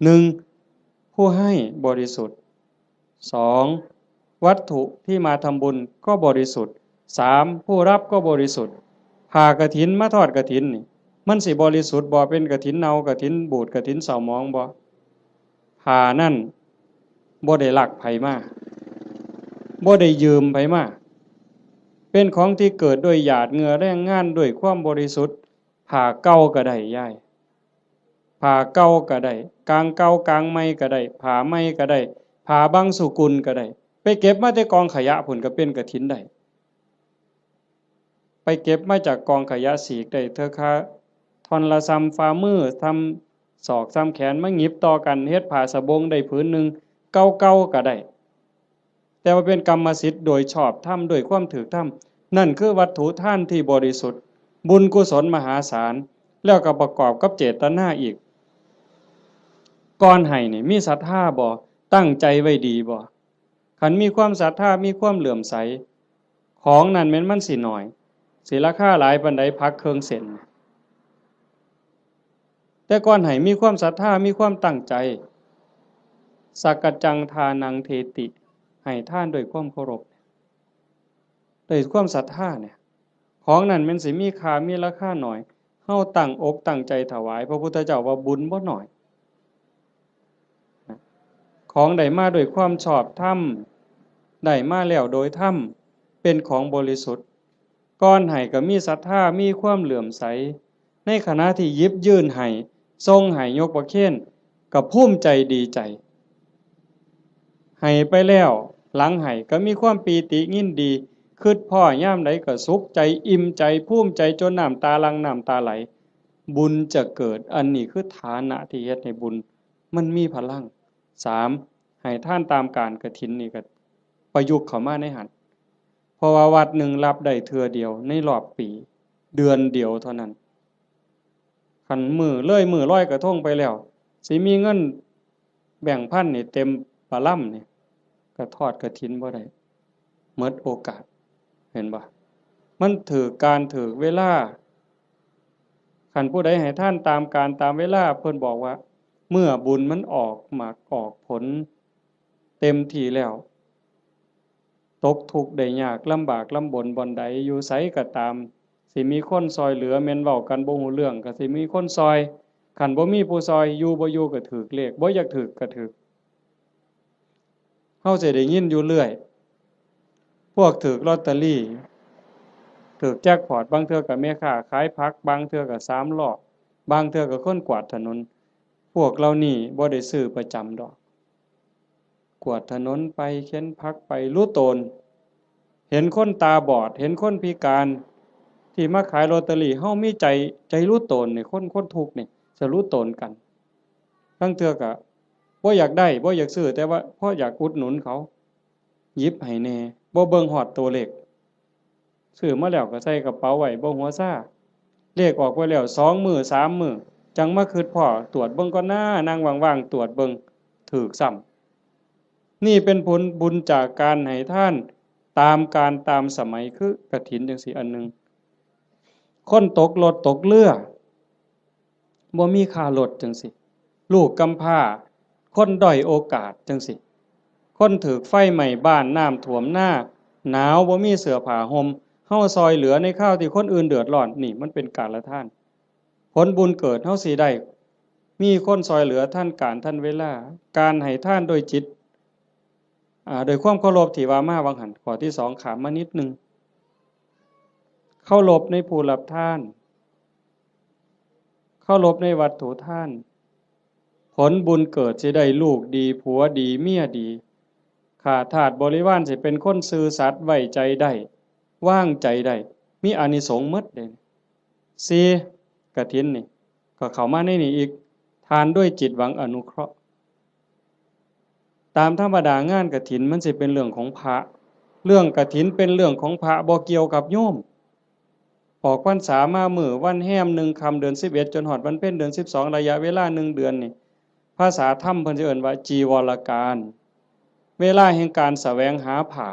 หนึ่ง ผู้ให้บริสุทธิ์ สอง วัตถุที่มาทำบุญก็บริสุทธิ์ สาม ผู้รับก็บริสุทธิ์ ผ้ากฐินมาทอดกฐินนี่ มันสิบริสุทธิ์บ่ เป็นกฐินเน่า กฐินบูด กฐินเศร้าหมองบ่ ผ้านั่นบ่ได้ลักไผมา บ่ได้ยืมไผมา เป็นของที่เกิดด้วยหยาดเหงื่อแรงงาน ด้วยความบริสุทธิ์ ผ้าเก่าก็ได้ยาย ผ้าเก่าก็ได้ กางเก่ากางใหม่ก็ได้ ผ้าใหม่ก็ได้ ผ้าบางสุกุลก็ได้ ไปเก็บมาแต่กองขยะพุ้นก็เป็นกฐินได้ ไปเก็บมาจากกองขยะ สีกได้เทื่อคาท่อนละส่ำฝ่ามือ ส่ำศอก ส่ำแขน มาหยิบต่อกันเฮ็ดผ้าสบงได้ผืนหนึ่ง เก่าๆก็ได้ แต่ว่าเป็นกรรมสิทธิ์โดยชอบธรรม ด้วยความถูกธรรม นั่นคือวัตถุทานที่บริสุทธิ์ บุญกุศลมหาศาล แล้วก็ประกอบกับเจตนาอีก ก่อนให้นี่มีศรัทธาบ่ ตั้งใจไว้ดีบ่ คันมีความศรัทธา มีความเลื่อมใส ของนั่นแม่นมันสิน้อย สิราคาหลายปานใด ผักเครื่องเส้น แต่ก่อนให้มีความศรัทธา มีความตั้งใจ สักกัจจังทานังเทติ ให้ทานด้วยความเคารพ ด้วยความศรัทธาเนี่ย ของนั่นแม่นสิมีค่า มีราคาน้อย เฮาตั้งอกตั้งใจถวาย พระพุทธเจ้าว่าบุญบ่น้อย ของได้มาด้วยความชอบธรรม ได้มาแล้วโดยธรรม เป็นของบริสุทธิ์ ก่อนให้ก็มีศรัทธา มีความเลื่อมใส ในขณะที่หยิบยื่นให้ ส่งให้ ยกประเคน ก็ภูมิใจดีใจ ให้ไปแล้ว หลังให้ก็มีความปีติยินดี คิดพ้อยามใดก็สุขใจ อิ่มใจ ภูมิใจ จนน้ำตาหลั่ง น้ำตาไหล บุญจะเกิด อันนี้คือฐานะที่เฮ็ดให้บุญมันมีพลัง สาม ให้ทานตามการกฐินนี่ก็ประยุกต์เข้ามาในหั้น เพราะว่าวัดหนึ่งรับได้เทื่อเดียวในรอบปี เดือนเดียวเท่านั้น คันมื้อเลยมื้อลอยกระทงไปแล้ว สิมีเงินแบงค์พันนี่เต็มปะลำนี่ ก็ทอดกฐินบ่ได้ หมดโอกาส เห็นบ่ มันถูกการถูกเวลา คันผู้ใดให้ทานตามการตามเวลา เพิ่นบอกว่า เมื่อบุญมันออกหมากออกผลเต็มที่แล้ว ตกทุกข์ได้ยาก ลำบากลำบนบ่อนใด อยู่ไสก็ตาม สิมีคนซอยเหลือ แม่นเว้ากันบ่ฮู้เรื่องก็สิมีคนซอย คันบ่มีผู้ซอย อยู่บ่อยู่ก็ถูกเลข บ่อยากถูกก็ถูก เฮาสิได้ยินอยู่เรื่อย พวกถูกลอตเตอรี่ ถูกแจ็คพอต บางเทื่อก็แม่ค้าขายผัก บางเทื่อก็สามล้อ บางเทื่อก็คนกวาดถนน พวกเหล่านี้บ่ได้ซื้อประจำดอก กวาดถนนไป เข็นผักไป หลู่ตน เห็นคนตาบอด เห็นคนพิการ ที่มาขายลอตเตอรี่ เฮามีใจ ใจหลู่ตนนี่ คน คนทุกข์นี่ จะหลู่ตนกัน ลางเทื่อก็บ่อยากได้ บ่อยากซื้อ แต่ว่าพออยากอุดหนุนเขา หยิบให้แหน่ บ่เบิ่งฮอดตัวเลข ซื้อมาแล้วก็ใส่กระเป๋าไว้ บ่หัวซา เลขออกไปแล้วสองมื้อสามมื้อ จั่งมาคิดพ้อ ตรวจเบิ่งก่อนนะ นั่งว่างๆ ตรวจเบิ่ง ถูกซ้ำ นี่เป็นผลบุญจากการให้ทานตามกาลตามสมัย คือกฐินจั่งซี้อันหนึ่ง คนตกรถตกเรือ บ่มีค่ารถจั่งซี้ ลูกกำพร้า คนด้อยโอกาสจั่งซี้ คนถูกไฟไหม้บ้าน น้ำท่วมนา หนาว บ่มีเสื้อผ้าห่ม เฮาซอยเหลือในคราวที่คนอื่นเดือดร้อน นี่มันเป็นการละทาน ผลบุญเกิดเฮาสิได้ มีคนซอยเหลือทันการทันเวลา การให้ทานโดยจิต อ่า โดยความเคารพที่ว่ามาหว่างหั้น ข้อที่สอง ข้ามมานิดหนึ่ง เคารพในผู้รับทาน เคารพในวัตถุทาน ผลบุญเกิดสิได้ลูกดี ผัวดี เมียดี ข้าทาสบริวารสิเป็นคนซื่อสัตย์ ไว้ใจได้ วางใจได้ มีอานิสงส์หมดเลย สี่ กฐินนี่ ก็เข้ามาในนี่อีก ทานด้วยจิตหวังอนุเคราะห์ ตามธรรมดางานกฐินมันสิเป็นเรื่องของพระ เรื่องกฐินเป็นเรื่องของพระ บ่เกี่ยวกับโยม ออกพรรษามามื้อวันแฮมหนึ่งค่ำเดือนสิบเอ็ด จนฮอดวันเพ็ญเดือนสิบสอง ระยะเวลาหนึ่งเดือนนี่ ภาษาธรรมเพิ่นสิเอิ้นว่าจีวรกาล เวลาแห่งการแสวงหาผ้า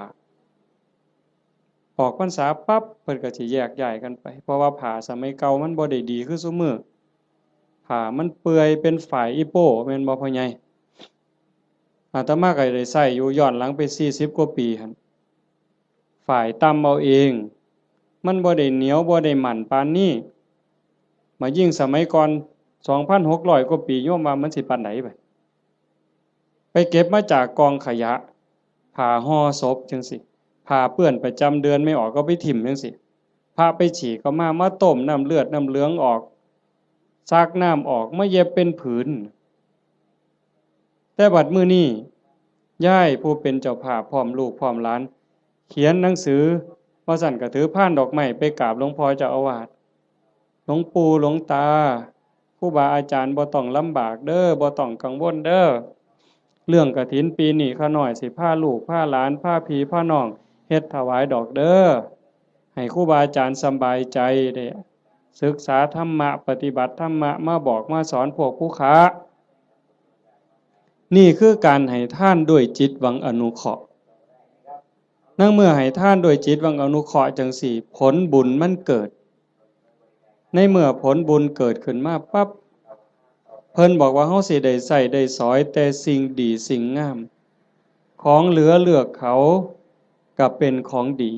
ออกพรรษาปั๊บ เพิ่นก็สิแยกย้ายกันไป เพราะว่าผ้าสมัยเก่ามันบ่ได้ดีคือซุมื้อ ผ้ามันเปื่อยเป็นฝ้ายอีโป้ แม่นบ่พ่อใหญ่ อาตมาก็ได้ใช้อยู่ย้อนหลังไปสี่สิบกว่าปีหั่น ฝ้ายตำเอาเอง มันบ่ได้เหนียว บ่ได้มั่นปานนี้ มายิ่งสมัยก่อน สองพันหกร้อย กว่าปี โยมว่ามันสิปานใดบัด ไปเก็บมาจากกองขยะ ผ้าห่อศพจังซี้ ผ้าเปื้อนประจำเดือนไม่ออกก็ไปถิ่มจังซี้ พระไปฉี่ก็มา มาต้มน้ำเลือดน้ำเหลืองออก ซักน้ำออก มาเย็บเป็นผืน แต่บัดมื้อนี้ ยายผู้เป็นเจ้าภาพพร้อมลูกพร้อมหลาน เขียนหนังสือ ว่าซั่นก็ถือพานดอกไม้ไปกราบหลวงพ่อเจ้าอาวาส หลวงปู่หลวงตา ครูบาอาจารย์บ่ต้องลำบากเด้อ บ่ต้องกังวลเด้อ เรื่องกฐินปีนี้ข้าน้อยสิพาลูกพาหลานพาพี่พาน้องเฮ็ดถวายดอกเด้อ ให้ครูบาอาจารย์สำบายใจ ได้ศึกษาธรรมะ ปฏิบัติธรรมะ มาบอกมาสอนพวกผู้ค้า นี่คือการให้ทานด้วยจิตหวังอนุเคราะห์ ในเมื่อให้ทานด้วยจิตหวังอนุเคราะห์จังซี้ ผลบุญมันเกิด ในเมื่อผลบุญเกิดขึ้นมาปั๊บ เพิ่นบอกว่าเฮาสิได้ใช้ได้สอยแต่สิ่งดีสิ่งงาม ของเหลือเลือกเขาก็เป็นของดี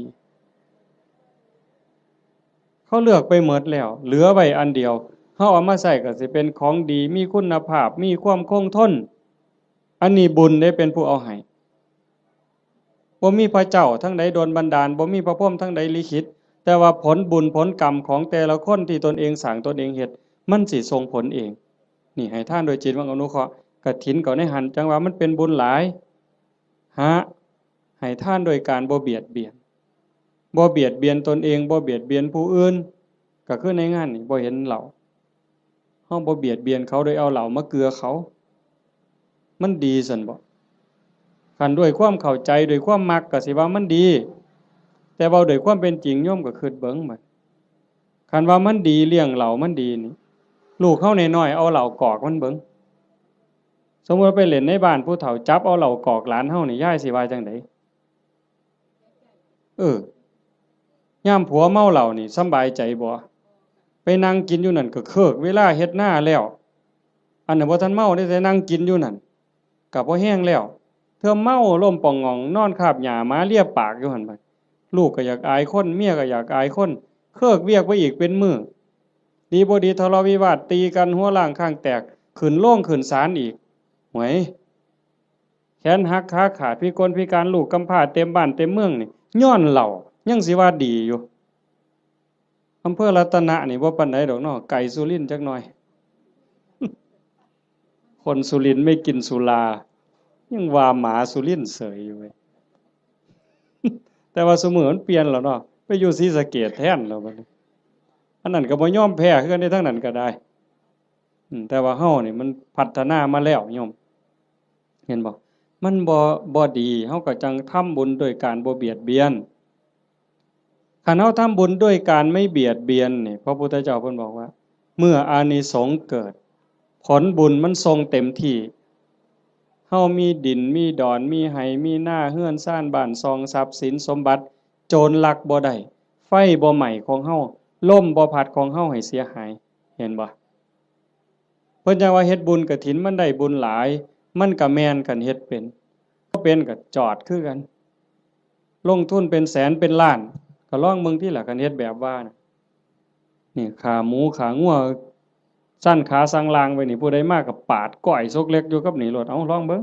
เขาเลือกไปหมดแล้ว เหลือไว้อันเดียว เฮาเอามาใช้ก็สิเป็นของดี มีคุณภาพ มีความคงทน อันนี้บุญเด้เป็นผู้เอาให้ บ่มีพระเจ้าทางใดดลบันดาล บ่มีพระพรหมทางใดลิขิต แต่ว่าผลบุญผลกรรมของแต่ละคนที่ตนเองสร้างตนเองเฮ็ด มันสิส่งผลเอง นี่ให้ทานโดยจิตหวังอนุเคราะห์ กฐินก็ในหั้น จั่งว่ามันเป็นบุญหลาย หา ให้ทานโดยการบ่เบียดเบียน บ่เบียดเบียนตนเอง บ่เบียดเบียนผู้อื่น ก็คือในงานนี่บ่เห็นเหล้า เฮาบ่เบียดเบียนเขาโดยเอาเหล้ามาเกือเขา มันดีซั่นบ่ คันด้วยความเข้าใจ ด้วยความมักก็สิว่ามันดี แต่เว้าด้วยความเป็นจริง โยมก็คิดเบิ่งบัด คันว่ามันดี เลี้ยงเหล้ามันดีนี่ ลูกเฮาน้อยๆ เอาเหล้ากอกมันเบิ่ง สมมุติว่าไปเล่นในบ้านผู้เฒ่า จับเอาเหล้ากอกหลานเฮานี่ ยายสิว่าจั่งใด เออ ยามผัวเมาเหล้านี่สำบายใจบ่ ไปนั่งกินอยู่นั่นก็เคิกเวลาเฮ็ดนาแล้ว อันนั้นบ่ทันเมาเด้ แต่นั่งกินอยู่นั่น ก็พอแฮงแล้ว เทื่อเมาล้มป่องหง่อง นอนคาบหญ้าหมาเลียปากอยู่หั่นบัด ลูกก็อยากอายคน เมียก็อยากอายคน เคิกเวียกไปอีกเป็นมื้อ ดีบ่ดีทะเลาะวิวาท ตีกันหัวร้างข้างแตก ขึ้นโรงขึ้นศาลอีก หวย แขนหักขาขาด พิกลพิการ ลูกกำพร้าเต็มบ้านเต็มเมืองนี่ ย้อนเหล้า ยังสิว่าดีอยู่ อำเภอรัตนะนี่บ่ปานใดดอกเนาะ ไกลสุรินทร์จักหน่อย คนสุรินทร์ไม่กินสุรา ยังว่าหมาสุรินทร์เสยอยู่เว้ย แต่ว่าซุมื้อมันเปลี่ยนแล้วเนาะ ไปอยู่ศรีสะเกษแทนแล้วบัดนี้ อันนั้นก็บ่ยอมแพ้คือกันเด้ ทางนั้นก็ได้ อืม แต่ว่าเฮานี่มันพัฒนามาแล้วโยม เห็นบ่ มันบ่ บ่ดี เฮาก็จั่งทำบุญโดยการบ่เบียดเบียน คันเฮาทำบุญด้วยการไม่เบียดเบียนนี่ พระพุทธเจ้าเพิ่นบอกว่า เมื่ออานิสงส์เกิด ผลบุญมันส่งเต็มที่ เฮามีดิน มีดอน มีไฮ่ มีนา เฮือนซาน บ้านช่อง ทรัพย์สินสมบัติ โจรลักบ่ได้ ไฟบ่ไหม้ของเฮา ลมบ่พัดของเฮาให้เสียหาย เห็นบ่ เพิ่นจั่งว่าเฮ็ดบุญกฐินมันได้บุญหลาย มันก็แม่น คันเฮ็ดเป็น บ่เป็นก็จอดคือกัน ลงทุนเป็นแสนเป็นล้าน ก็ลองเบิ่งติล่ะ คันเฮ็ดแบบว่าน่ะ นี่ ขาหมูขางัว สั่นขาสั่งลางไว้นี่ ผู้ใดมาก็ปาดก้อยซกเล็กอยู่กับนี่โลด เอ้า ลองเบิ่ง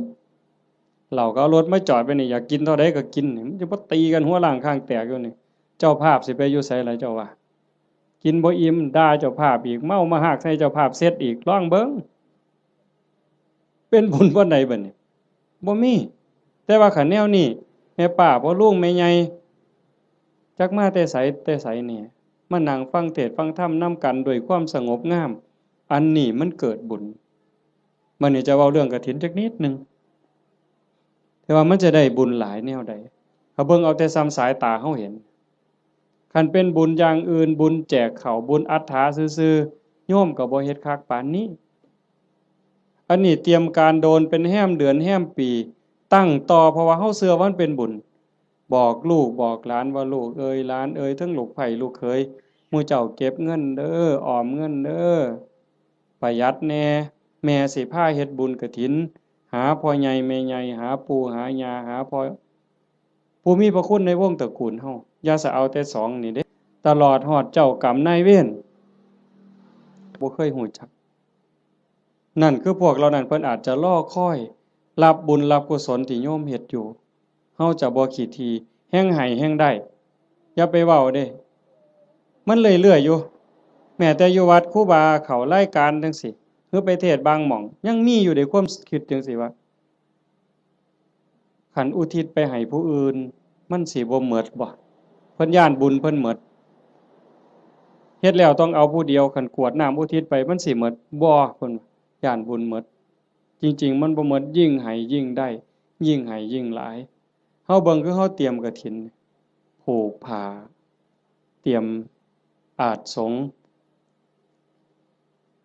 เหล้าก็เอารถมาจอดไว้นี่ อยากกินเท่าใดก็กินนี่ มันจะบ่ตีกันหัวร้างข้างแตกอยู่นี่ เจ้าภาพสิไปอยู่ไสล่ะเจ้าว่า กินบ่อิ่ม ด่าเจ้าภาพอีก เมามาฮากใส่เจ้าภาพเสร็จอีก ลองเบิ่ง เป็นบุญปานใดบัดนี้ บ่มี แต่ว่าคันแนวนี้ แม่ป้าพ่อลุงแม่ใหญ่ จักมาแต่ไสแต่ไสนี่ มานั่งฟังเทศน์ฟังธรรมนำกันด้วยความสงบงาม อันนี้มันเกิดบุญ บัดนี้จะเว้าเรื่องกฐินจักนิดหนึ่ง แต่ว่ามันจะได้บุญหลายแนวใด ถ้าเบิ่งเอาแต่ส่ำสายตาเฮาเห็น คันเป็นบุญอย่างอื่น บุญแจกข้าว บุญอัฏฐาซื่อๆ โยมก็บ่เฮ็ดคักปานนี้ อันนี้เตรียมการโดนเป็นแฮมเดือนแฮมปี ตั้งต่อ เพราะว่าเฮาเชื่อว่ามันเป็นบุญ บอกลูกบอกหลานว่า ลูกเอ่ยหลานเอ่ย ทั้งลูกใผลูกเขย หมู่เจ้าเก็บเงินเด้อ ออมเงินเด้อ ประหยัดแหน่ แม่สิพาเฮ็ดบุญกฐิน หาพ่อใหญ่แม่ใหญ่ หาปู่หาย่า หาพ่อ ผู้มีพระคุณในวงตระกูลเฮา อย่าสะเอาแต่สองนี่เด้ ตลอดฮอดเจ้ากรรมนายเวร บ่เคยฮู้จัก นั่นคือพวกเหล่านั้นเพิ่นอาจจะรอคอยรับบุญรับกุศลที่โยมเฮ็ดอยู่ เฮาจะบ่ขี้ถี่ แฮ่งให้แฮ่งได้ อย่าไปเว้าเด้ มันเรื่อยๆอยู่ แม้แต่อยู่วัดครูบาเข้ารายการจั่งซี้ หรือไปเทศน์บางหม่อง ยังมีอยู่เด้ความคิดจั่งซี้ว่า คันอุทิศไปให้ผู้อื่น มันสิบ่หมดบ่ เพิ่นย้านบุญเพิ่นหมด เฮ็ดแล้วต้องเอาผู้เดียว คันกรวดน้ำอุทิศไปมันสิหมดบ่ เพิ่นย้านบุญหมด จริงๆ มันบ่หมด ยิ่งให้ยิ่งได้ ยิ่งให้ยิ่งหลาย เฮาเบิ่งคือเฮาเตรียมกฐิน ผูกผ้า เตรียมอาสน์สงฆ์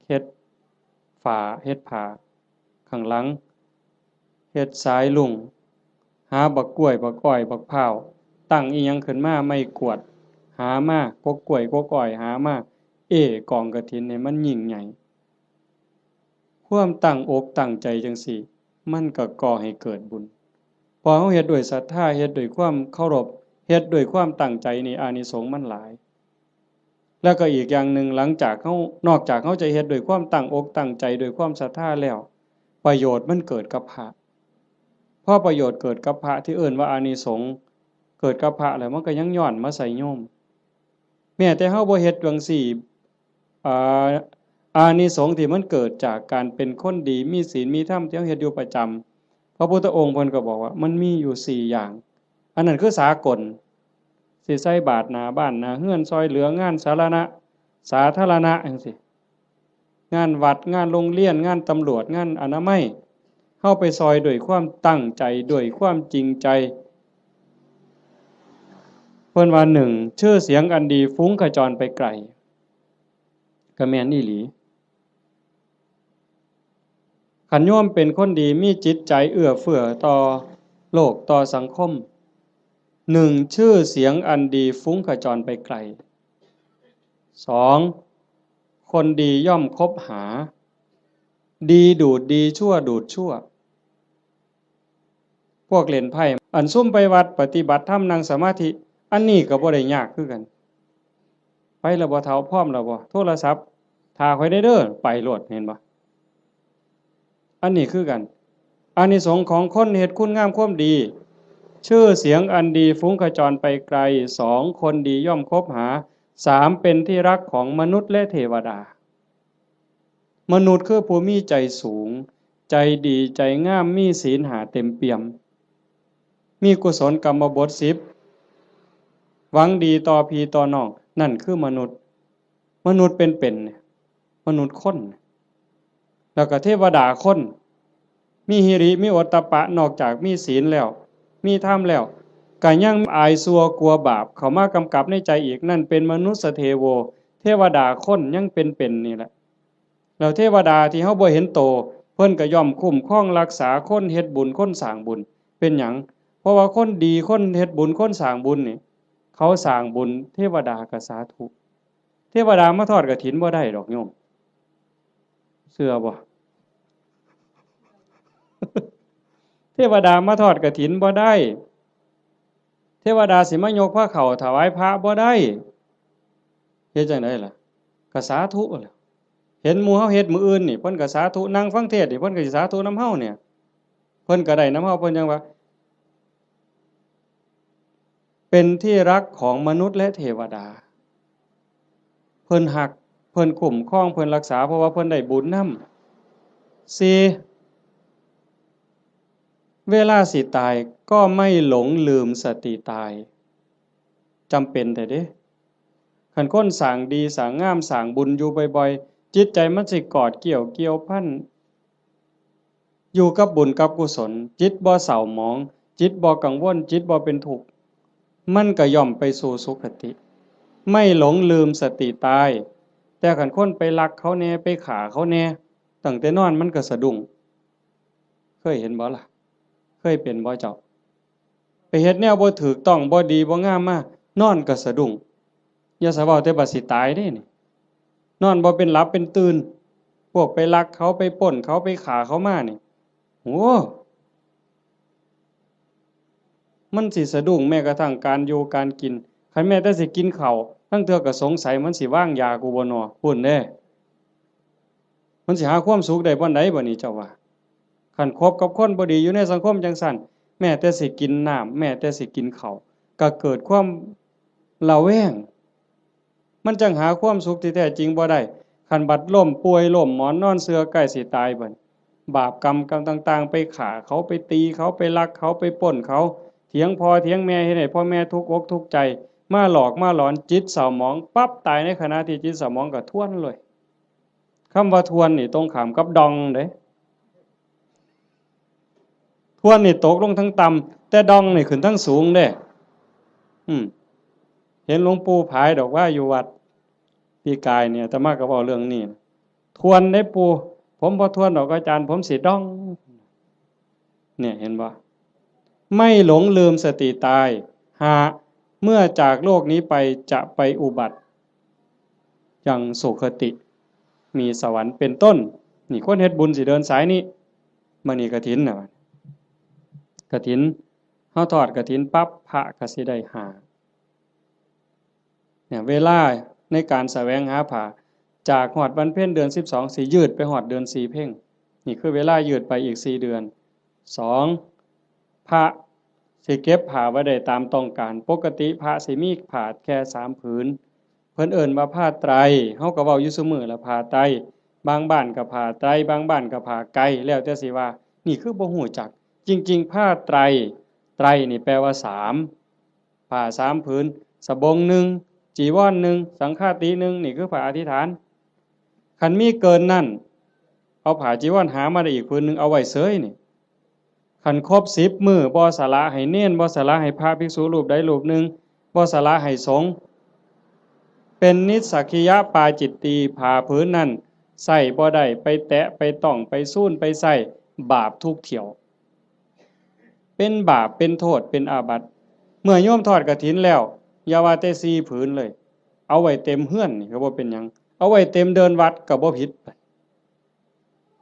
เฮ็ดฝา เฮ็ดผ้า ข้างหลัง เฮ็ดสายลุง หาบักกล้วย บักอ้อย บักพร้าว ตั้งอิหยังขึ้นมา ไม้กวาด หามา กกกล้วย กกอ้อย หามา เอ้กองกฐินให้มันยิ่งใหญ่ ความตั้งอกตั้งใจจั่งซี้ มันก็ก่อให้เกิดบุญ พอเฮาเฮ็ดด้วยศรัทธา เฮ็ดด้วยความเคารพ เฮ็ดด้วยความตั้งใจนี่ อานิสงส์มันหลาย แล้วก็อีกอย่างหนึ่ง หลังจากเฮา นอกจากเฮาจะเฮ็ดด้วยความตั้งอกตั้งใจ ด้วยความศรัทธาแล้ว ประโยชน์มันเกิดกับพระ พอประโยชน์เกิดกับพระที่เอิ้นว่าอานิสงส์เกิดกับพระแล้ว มันก็ยังย้อนมาใส่โยม แม้แต่เฮาบ่เฮ็ดจั่งซี้ อ่า อานิสงส์ที่มันเกิดจากการเป็นคนดี มีศีล มีธรรม ที่เฮาเฮ็ดอยู่ประจำ พระพุทธองค์เพิ่นก็บอกว่ามันมีอยู่สี่อย่าง อันนั้นคือสากล สิใส่บาตรหน้าบ้านหน้าเฮือน ซ่อยเหลืองานสาธารณะ สาธารณะจั่งซี้ งานวัด งานโรงเรียน งานตำรวจ งานอนามัย เฮาไปซ่อยด้วยความตั้งใจ ด้วยความจริงใจ เพิ่นว่า หนึ่ง ชื่อเสียงอันดีฟุ้งขจรไปไกล ก็แม่นอีหลี คันโยมเป็นคนดี มีจิตใจเอื้อเฟื้อต่อโลก ต่อสังคม หนึ่ง ชื่อเสียงอันดีฟุ้งขจรไปไกล สอง คนดีย่อมคบหา ดีดูดดี ชั่วดูดชั่ว พวกเล่นไพ่ อันซุมไปวัดปฏิบัติธรรมนั่งสมาธิ อันนี้ก็บ่ได้ยากคือกัน ไปแล้วบ่เฒ่า พร้อมแล้วบ่ โทรศัพท์ ถ้าข้อยได้เด้อ ไปโลด เห็นบ่ อันนี้คือกัน อานิสงส์ของคนเฮ็ดคุณงามความดี ชื่อเสียงอันดีฟุ้งขจรไปไกล สอง คนดีย่อมคบหา สาม เป็นที่รักของมนุษย์และเทวดา มนุษย์คือผู้มีใจสูง ใจดี ใจงาม มีศีลห้าเต็มเปี่ยม มีกุศลกรรมบทสิบ หวังดีต่อพี่ต่อน้อง นั่นคือมนุษย์ มนุษย์เป็นๆ เนี่ย มนุษย์คน แล้วก็เทวดาคน มีหิริ มีโอตตัปปะ นอกจากมีศีลแล้ว มีธรรมแล้ว ก็ยังอายชั่วกลัวบาปเข้ามากำกับในใจอีก นั่นเป็นมนุสสเทโว เทวดาคนยังเป็นๆ นี่แหละ แล้วเทวดาที่เฮาบ่เห็นโต เพิ่นก็ย่อมคุ้มครองรักษาคน เฮ็ดบุญ คนสร้างบุญ เป็นหยัง เพราะว่าคนดี คนเฮ็ดบุญ คนสร้างบุญนี่ เขาสร้างบุญ เทวดาก็สาธุ เทวดามาทอดกฐินบ่ได้ดอกโยม เชื่อบ่ เทวดามาทอดกฐินบ่ได้ เทวดาสิมายกพระเข้าถวายพระบ่ได้ เฮ็ดจั่งใดล่ะ ก็สาธุแหละ เห็นหมู่เฮาเฮ็ดมื้ออื่นนี่ เพิ่นก็สาธุ นั่งฟังเทศน์นี่ เพิ่นก็สิสาธุนำเฮาเนี่ย เพิ่นก็ได้นำเฮา เพิ่นจั่งว่า เป็นที่รักของมนุษย์และเทวดา เพิ่นฮัก เพิ่นคุ้มครอง เพิ่นรักษา เพราะว่าเพิ่นได้บุญนำ สี่ เวลาสิตายก็ไม่หลงลืมสติตาย จำเป็นแท้เด้ คันคนสร้างดี สร้างงาม สร้างบุญอยู่บ่อยๆ จิตใจมันสิกอดเกี่ยว เกี่ยวพัน อยู่กับบุญกับกุศล จิตบ่เศร้าหมอง จิตบ่กังวล จิตบ่เป็นทุกข์ มันก็ย่อมไปสู่สุคติ ไม่หลงลืมสติตาย แต่คันคนไปลักเขาแหน่ ไปฆ่าเขาแหน่ ตั้งแต่นอนมันก็สะดุ้ง เคยเห็นบ่ล่ะ เคยเป็นบ่เจ้า ไปเฮ็ดแนวบ่ถูกต้อง บ่ดี บ่งามมา นอนก็สะดุ้ง อย่าสะเว้าแต่บัดสิตายเด้นี่ นอนบ่เป็นหลับเป็นตื่น พวกไปลักเขา ไปปล้นเขา ไปฆ่าเขามานี่ โอ้ มันสิสะดุ้งแม้กระทั่งการอยู่การกิน คันแม้แต่สิกินข้าว ลางเทื่อก็สงสัยมันสิวางยากูบ่น้อ พู้นเด้ มันสิหาความสุขได้บ่อนใดบ่นี่เจ้าว่า คันคบกับคนบ่ดีอยู่ในสังคมจังซั่น แม้แต่สิกินน้ำ แม้แต่สิกินข้าว ก็เกิดความระแวง มันจั่งหาความสุขที่แท้จริงบ่ได้ คันบัดล้มป่วยล้มหมอนนอนเสื่อใกล้สิตายบัด บาปกรรมกรรมต่างๆ ไปฆ่าเขา ไปตีเขา ไปลักเขา ไปปล้นเขา เถียงพ่อเถียงแม่ เฮ็ดให้พ่อแม่ทุกข์อกทุกข์ใจ มาหลอกมาหลอน จิตเศร้าหมองปั๊บ ตายในขณะที่จิตเศร้าหมองก็ทวนเลย คำว่าทวนนี่ตรงข้ามกับดองเด้ ทวนนี่ตกลงทั้งต่ำ แต่ดองนี่ขึ้นทั้งสูงเด้ อืม เห็นหลวงปู่ผายดอกว่าอยู่วัดปีกายเนี่ย อาตมาก็เว้าเรื่องนี้ ทวนได้ปู่ ผมบ่ทวนดอกอาจารย์ ผมสิดอง เนี่ยเห็นบ่ ไม่หลงลืมสติตาย ห้า เมื่อจากโลกนี้ไปจะไปอุบัติ ยังสุคติ มีสวรรค์เป็นต้น นี่คนเฮ็ดบุญสิเดินสายนี้ มื้อนี้กฐินน่ะ กฐิน เฮาทอดกฐินปั๊บ พระก็สิได้ห้า เนี่ย เวลาในการแสวงหาผ้า จากฮอดวันเพ็ญเดือนสิบสอง สิยืดไปฮอดเดือนสี่เพ็ญ นี่คือเวลายืดไปอีกสี่เดือน สอง พระสิเก็บผ้าไว้ได้ตามต้องการ ปกติพระสิมีผ้าแค่สามผืน เพิ่นเอิ้นว่าผ้าไตร เฮาก็เว้าอยู่ซุมื้อละ ผ้าไตร บางบ้านก็ผ้าไตร บางบ้านก็ผ้าไก แล้วแต่สิว่า นี่คือบ่ฮู้จัก จริงๆ ผ้าไตร ไตรนี่แปลว่าสาม ผ้าสามผืน สบงหนึ่ง จีวรหนึ่ง สังฆาติหนึ่ง นี่คือผ้าอธิษฐาน คันมีเกินนั้น เอาผ้าจีวรหามาได้อีกผืนหนึ่ง เอาไว้เสยนี่ คันครบสิบมื้อ บ่สละให้เณร บ่สละให้พระภิกษุรูปใดรูปหนึ่ง บ่สละให้สงฆ์ เป็นนิสสักขิยปาจิตตี ผ้าผืนนั้นใส่บ่ได้ ไปแตะ ไปต้อง ไปซูน ไปใส่ บาปทุกเที่ยว เป็นบาป เป็นโทษ เป็นอาบัติ เมื่อโยมทอดกฐินแล้ว อย่าว่าแต่สี่ผืนเลย เอาไว้เต็มเฮือนนี่ก็บ่เป็นหยัง เอาไว้เต็มเดินวัดก็บ่ผิด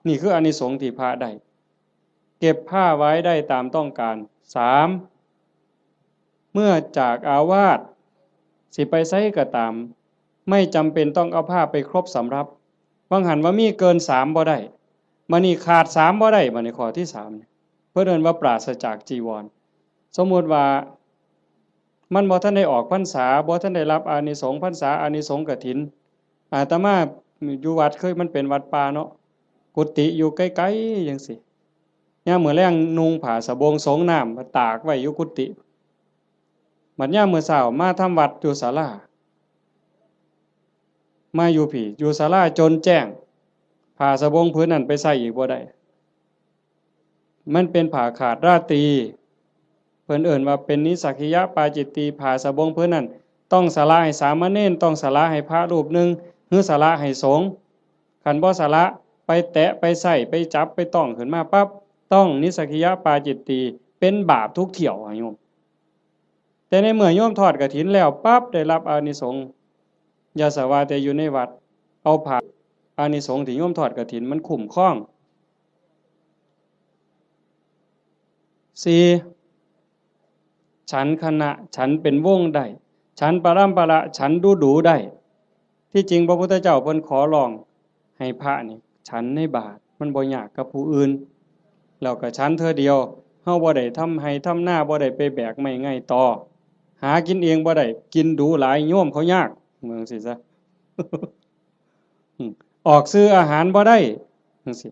นี่คืออานิสงส์ที่พระได้ เก็บผ้าไว้ได้ตามต้องการ สาม เมื่อจากอาวาส สิไปไสก็ตาม ไม่จำเป็นต้องเอาผ้าไปครบสำรับ บางหันว่ามีเกินสามบ่ได้ บัดนี้ขาดสามบ่ได้ บัดนี้ข้อที่สาม เพิ่นเอิ้นว่าปราศจากจีวร สมมุติว่า มันบ่ทันได้ออกพรรษา บ่ทันได้รับอานิสงส์พรรษา อานิสงส์กฐิน อาตมาอยู่วัดเคย มันเป็นวัดป่าเนาะ กุฏิอยู่ไกลๆจังซี้ ยามมื้อแลงนุ่งผ้าสบงสงน้ำ ตากไว้อยู่กุฏิ บัดยามมื้อเช้ามาทำวัดอยู่ศาลา มาอยู่พี้ อยู่ศาลาจนแจ้ง ผ้าสบงผืนนั้นไปใส่อีกบ่ได้ มันเป็นผ้าขาดราตรี เพิ่นเอิ้นว่าเป็นนิสสักขิยปาจิตตี ผ้าสบงผืนนั้น ต้องสละให้สามเณร ต้องสละให้พระรูปหนึ่ง หรือสละให้สงฆ์ คันบ่สละ ไปแตะ ไปใส่ ไปจับ ไปต้องขึ้นมาปั๊บ ต้องนิสสักขิยปาจิตตี เป็นบาปทุกเที่ยวอะโยม แต่ในเมื่อโยมทอดกฐินแล้วปั๊บ ได้รับอานิสงส์ อย่าสะว่าแต่อยู่ในวัด เอาผ้า อานิสงส์ที่โยมทอดกฐินมันคุ้มครอง สี่ ฉันขณะ ฉันเป็นวงได้ ฉันปรัมปรา ฉันดูดูได้ ที่จริงพระพุทธเจ้าเพิ่นขอร้องให้พระนี่ฉันในบาตร มันบ่ยากกับผู้อื่น แล้วก็ฉันเทื่อเดียว เฮาบ่ได้ทำไร่ทำนา บ่ได้ไปแบกไม้ไงต่อ หากินเองบ่ได้ กินดูหลาย โยมเขายาก ว่าจั่งซี้ซะ อืม ออกซื้ออาหารบ่ได้ จั่งซี้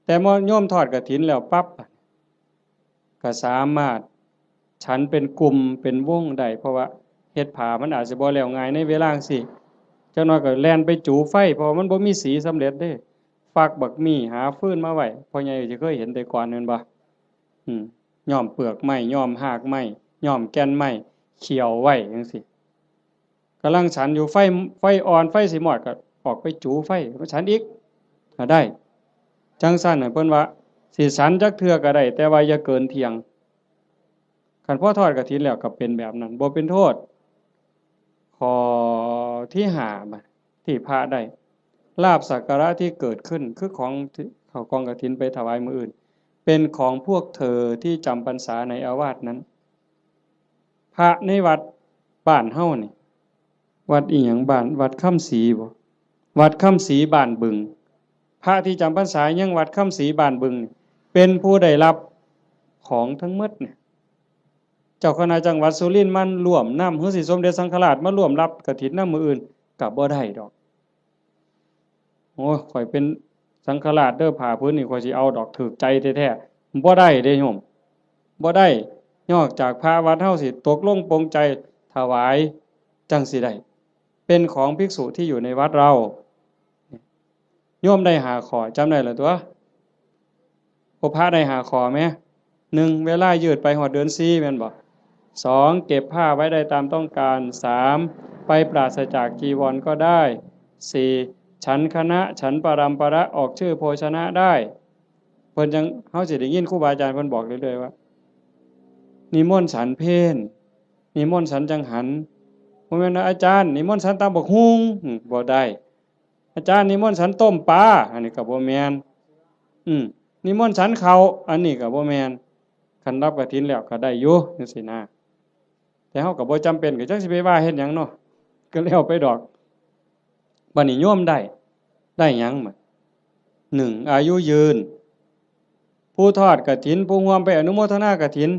แต่เมื่อโยมทอดกฐินแล้วปั๊บ ก็สามารถฉันเป็นกลุ่มเป็นวงได้ เพราะว่าเฮ็ดผ้ามันอาจสิบ่แล้วง่ายในเวลาจั่งซี้ จักหน่อยก็แล่นไปจูไฟ เพราะว่ามันบ่มีสีสำเร็จเด้ ฟักบักมี่ หาฟืนมาไว้ พ่อใหญ่สิเคยเห็นแต่ก่อนแม่นบ่ อืม ย้อมเปลือกไม้ ย้อมฮากไม้ ย้อมแก่นไม้ เคี่ยวไว้จั่งซี้ กำลังฉันอยู่ ไฟ ไฟอ่อน ไฟสิมอด ก็ออกไปจูไฟ มาฉันอีก ก็ได้ จั่งซั่นน่ะ เพิ่นว่า สิฉันจักเทื่อก็ได้ แต่ว่าอย่าเกินเที่ยง คันพอทอดกฐินแล้วก็เป็นแบบนั้น บ่เป็นโทษ ข้อที่ห้า บัด ที่พระได้ ลาภสักการะที่เกิดขึ้น คือของที่เขากองกฐินไปถวายมื้ออื่น เป็นของพวกเธอที่จำพรรษาในอาวาสนั้น พระในวัดบ้านเฮานี่ วัดอีหยัง บ้าน วัดคำศรีบ่ วัดคำศรีบ้านบึง พระที่จำพรรษายังวัดคำศรีบ้านบึงนี่ เป็นผู้ได้รับของทั้งหมดเนี่ย เจ้าคณะจังหวัดสุรินทร์มันร่วมนำ หรือสิสมเด็จสังฆราชมาร่วมรับกฐินนำมื้ออื่น ก็บ่ได้ดอก โอ้ย ข้อยเป็นสังฆราชเด้อ ผ้าผืนนี่ข้อยสิเอาดอก ถูกใจแท้ๆ บ่ได้เด้โยม บ่ได้ นอกจากพระวัดเฮาสิตกลงปลงใจถวาย จั่งสิได้ เป็นของภิกษุที่อยู่ในวัดเรา โยมได้ห้าข้อ จำได้แล้วตั๊ว โอ พระได้ห้าข้อแหม หนึ่ง เวลายืดไปฮอดเดือนสี่ แม่นบ่ สอง เก็บผ้าไว้ได้ตามต้องการ สาม ไปปราศจากจีวรก็ได้ สี่ ฉันคณะ ฉันปรัมประ ออกชื่อโภชนะได้ เพิ่นจั่ง เฮาสิได้ยินครูบาอาจารย์เพิ่นบอกเรื่อยๆ ว่า นิมนต์ฉันเพล นิมนต์ฉันจังหัน บ่แม่นว่า อาจารย์ นิมนต์ฉันตำบักหุ่ง อืม บ่ได้ อาจารย์ นิมนต์ฉันต้มปลา อันนี้ก็บ่แม่น อืม นิมนต์ฉันข้าว อันนี้ก็บ่แม่น คันรับกฐินแล้วก็ได้อยู่ จั่งซี้นะ แต่เฮาก็บ่จำเป็น ก็จักสิไปว่าเฮ็ดหยังเนาะ ก็แล้วไปดอก บัดนี้โยมได้ ได้หยังบัด หนึ่ง อายุยืน ผู้ทอดกฐิน ผู้ร่วมไปอนุโมทนากฐิน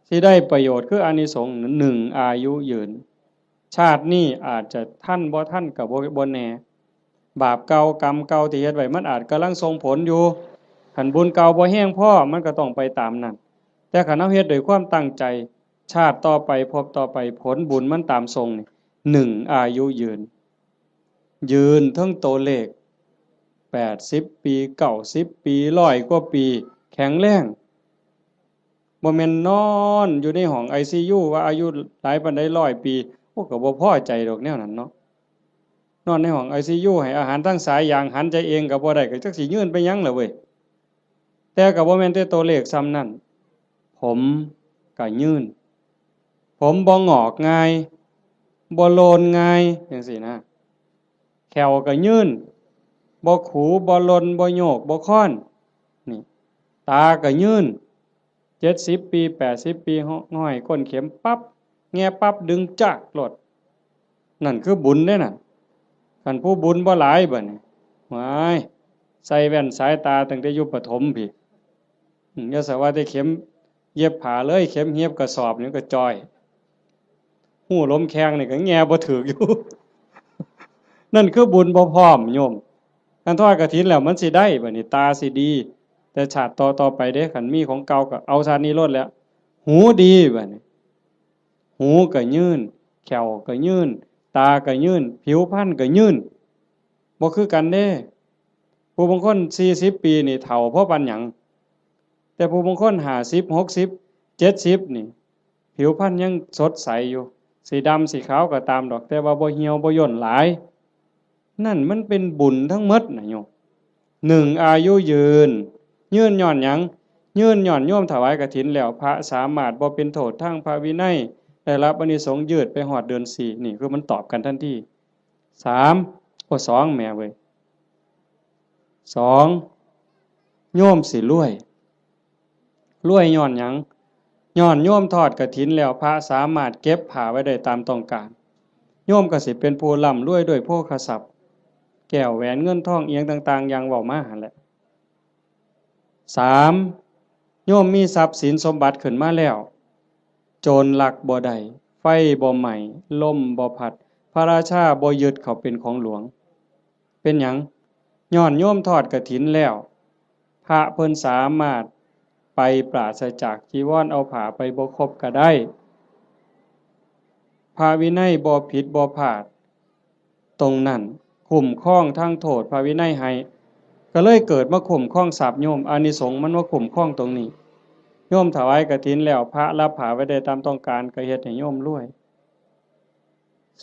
สิได้ประโยชน์คืออานิสงส์ หนึ่ง อายุยืน ชาตินี้อาจจะทันบ่ทันก็บ่ บ่แน่ บาปเก่ากรรมเก่าที่เฮ็ดไว้ มันอาจกำลังส่งผลอยู่ คันบุญเก่าบ่แฮงพอ มันก็ต้องไปตามนั้น แต่คันเฮาเฮ็ดด้วยความตั้งใจ ชาติต่อไป ภพต่อไป ผลบุญมันตามส่งนี่ หนึ่ง อายุยืน ยืนเทิงตัวเลข แปดสิบปี เก้าสิบปี ร้อยกว่าปี แข็งแรง บ่แม่นนอนอยู่ในห้องไอซียู ว่าอายุหลายปานใด ร้อยปี โอ้ ก็บ่พอใจดอกแนวนั้นเนาะ นอนในห้องไอซียู ให้อาหารทางสายยาง หันใจเองก็บ่ได้ ก็จักสิยืนไปหยังล่ะเว้ย แต่ก็บ่แม่นแต่ตัวเลขส่ำนั้น ผมก็ยืน ผมบ่งอกง่าย บ่โลนง่าย จั่งซี้นะ แข้วก็ยืน บ่ขู บ่หล่น บ่โยก บ่คอน นี่ ตาก็ยืน เจ็ดสิบปี แปดสิบปี ห้อยก้นเข็มปั๊บ แงะปั๊บ ดึงจากโลด นั่นคือบุญเด้นั่น คันผู้บุญบ่หลายบัดนี้ ว้าย ใส่แว่นสายตาตั้งแต่อยู่ประถมพี้ อืม อย่าสะว่าแต่เข็มเย็บผ้าเลย เข็มเย็บกระสอบนี่ก็จ่อย ฮู้ลมแข้งนี่ก็แงะบ่ถืกอยู่ นั่นคือบุญบ่พร้อมโยม คันทอดกฐินแล้วมันสิได้บัดนี้ ตาสิดี แต่ชาติต่อๆไปเด้ คันมีของเก่าก็เอาชาตินี้โลดแหล้ว หูดีบัดนี้ หูก็ยืน แข้วก็ยืน ตาก็ยืน ผิวพรรณก็ยืน บ่คือกันเด้ ผู้บางคนสี่สิบปีนี่เฒ่าพอปานหยัง แต่ผู้บางคนห้าสิบ หกสิบ เจ็ดสิบนี่ ผิวพรรณยังสดใสอยู่ สิดำสิขาวก็ตามดอก แต่ว่าบ่เหี่ยวบ่ย่นหลาย นั่นมันเป็นบุญทั้งหมดนะโยม หนึ่ง อายุยืน ยืนย้อนหยัง ยืนย้อนโยมถวายกฐินแล้ว พระสามารถบ่เป็นโทษทางพระวินัย ได้รับอานิสงส์ยืดไปฮอดเดือนสี่ นี่คือมันตอบกันทันที สาม โอ้ สอง แหมเว้ย สอง โยมสิรวย รวยย้อนหยัง ย้อนโยมทอดกฐินแล้ว พระสามารถเก็บผ้าไว้ได้ตามต้องการ โยมก็สิเป็นผู้ร่ำรวยด้วยโภคทรัพย์ แก้วแหวนเงินทองอิหยังต่างๆ อย่างเว้ามาหั่นแหละ สาม โยมมีทรัพย์สินสมบัติขึ้นมาแล้ว โจรลักบ่ได้ ไฟบ่ไหม้ ลมบ่พัด พระราชาบ่ยึดเขาเป็นของหลวง เป็นหยัง ย้อนโยมทอดกฐินแล้ว พระเพิ่นสามารถไปปราศจากจีวร เอาผ้าไปบ่ครบก็ได้ พระวินัยบ่ผิดบ่พลาด ตรงนั้นคุ้มครองทางโทษพระวินัยให้ ก็เลยเกิดมาคุ้มครองทรัพย์โยม อานิสงส์มันมาคุ้มครองตรงนี้ โยมถวายกฐินแล้ว พระรับผ้าไว้ได้ตามต้องการ ก็เฮ็ดให้โยมรวย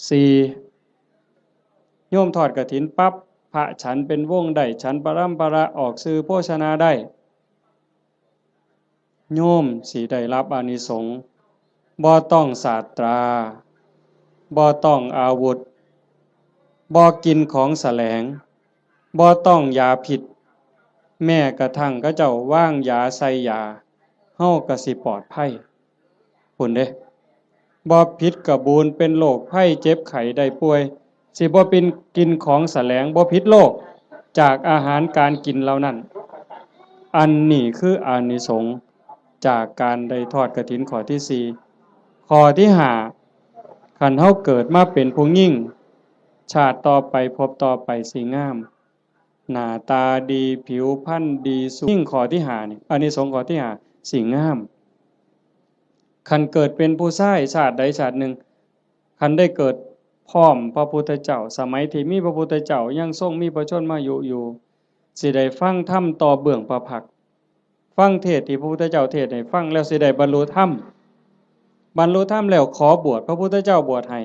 สี่ โยมทอดกฐินปั๊บ พระฉันเป็นวงได้ ฉันปรัมประ ออกชื่อโภชนาได้ โยมสิได้รับอานิสงส์ บ่ต้องศาสตรา บ่ต้องอาวุธ บ่กินของแสลง บ่ต้องยาพิษ แม้กระทั่งเขาเจ้าวางยาใส่ยา เฮาก็สิปลอดภัย พุ้นเด้ บ่ผิดกะบูน เป็นโรคภัยเจ็บไข้ได้ป่วย สิบ่เป็นกินของแสลง บ่ผิดโรค จากอาหารการกินเหล่านั้น อันนี้คืออานิสงส์จากการได้ทอดกฐินข้อที่สี่ ข้อที่ห้า คันเฮาเกิดมาเป็นผู้หญิง ชาติต่อไปภพต่อไปสิงาม หน้าตาดี ผิวพรรณดี สูง ยิ่งข้อที่ห้านี่ อานิสงส์ข้อที่ห้า สิงาม คันเกิดเป็นผู้ชายชาติใดชาติหนึ่ง คันได้เกิดพร้อมพระพุทธเจ้า สมัยที่มีพระพุทธเจ้ายังทรงมีพระชนมายุอยู่ สิได้ฟังธรรมต่อเบื้องพระพักตร์ ฟังเทศน์ที่พระพุทธเจ้าเทศน์ให้ฟังแล้วสิได้บรรลุธรรม บรรลุธรรมแล้วขอบวช พระพุทธเจ้าบวชให้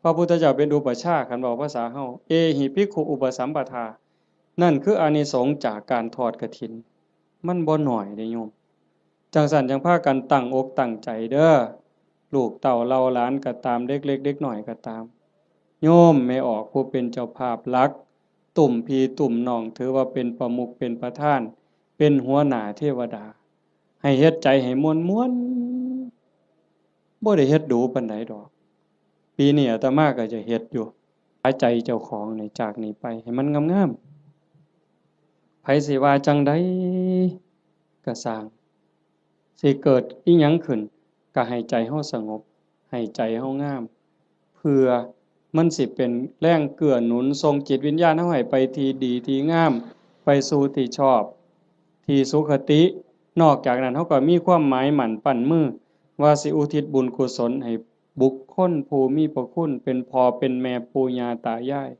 พระพุทธเจ้าเป็นอุปัชฌาย์ คันเว้าภาษาเฮา เอหิภิกขุอุปสัมปทา นั่นคืออานิสงส์จากการทอดกฐิน มันบ่น้อยเด้โยม จั่งซั้นจั่งพากันตั้งอกตั้งใจเด้อ ลูกเต้าเหล่าหลานก็ตาม เด็กเล็กเด็กน้อยก็ตาม โยมแม่ออกผู้เป็นเจ้าภาพหลัก ตุ้มพี่ตุ้มน้อง ถือว่าเป็นประมุขเป็นประธาน เป็นหัวหน้าเทวดา ให้เฮ็ดใจให้ม่วนๆ บ่ได้เฮ็ดดูปานใดดอก ปีนี้อาตมาก็จะเฮ็ดอยู่ หาใจเจ้าของนี่จากนี้ไปให้มันงามๆ ไผสิว่าจั่งใดก็ซ่าง สิเกิดอิหยังขึ้น ก็ให้ใจเฮาสงบ ให้ใจเฮางาม เพื่อมันสิเป็นแรงเกื้อหนุนส่งจิตวิญญาณเฮาให้ไปที่ดีที่งาม ไปสู่ที่ชอบ ที่สุคติ นอกจากนั้นเฮาก็มีความหมายมั่นปั้นมือ ว่าสิอุทิศบุญกุศลให้บุคคลผู้มีพระคุณ เป็นพ่อเป็นแม่ปู่ย่าตายาย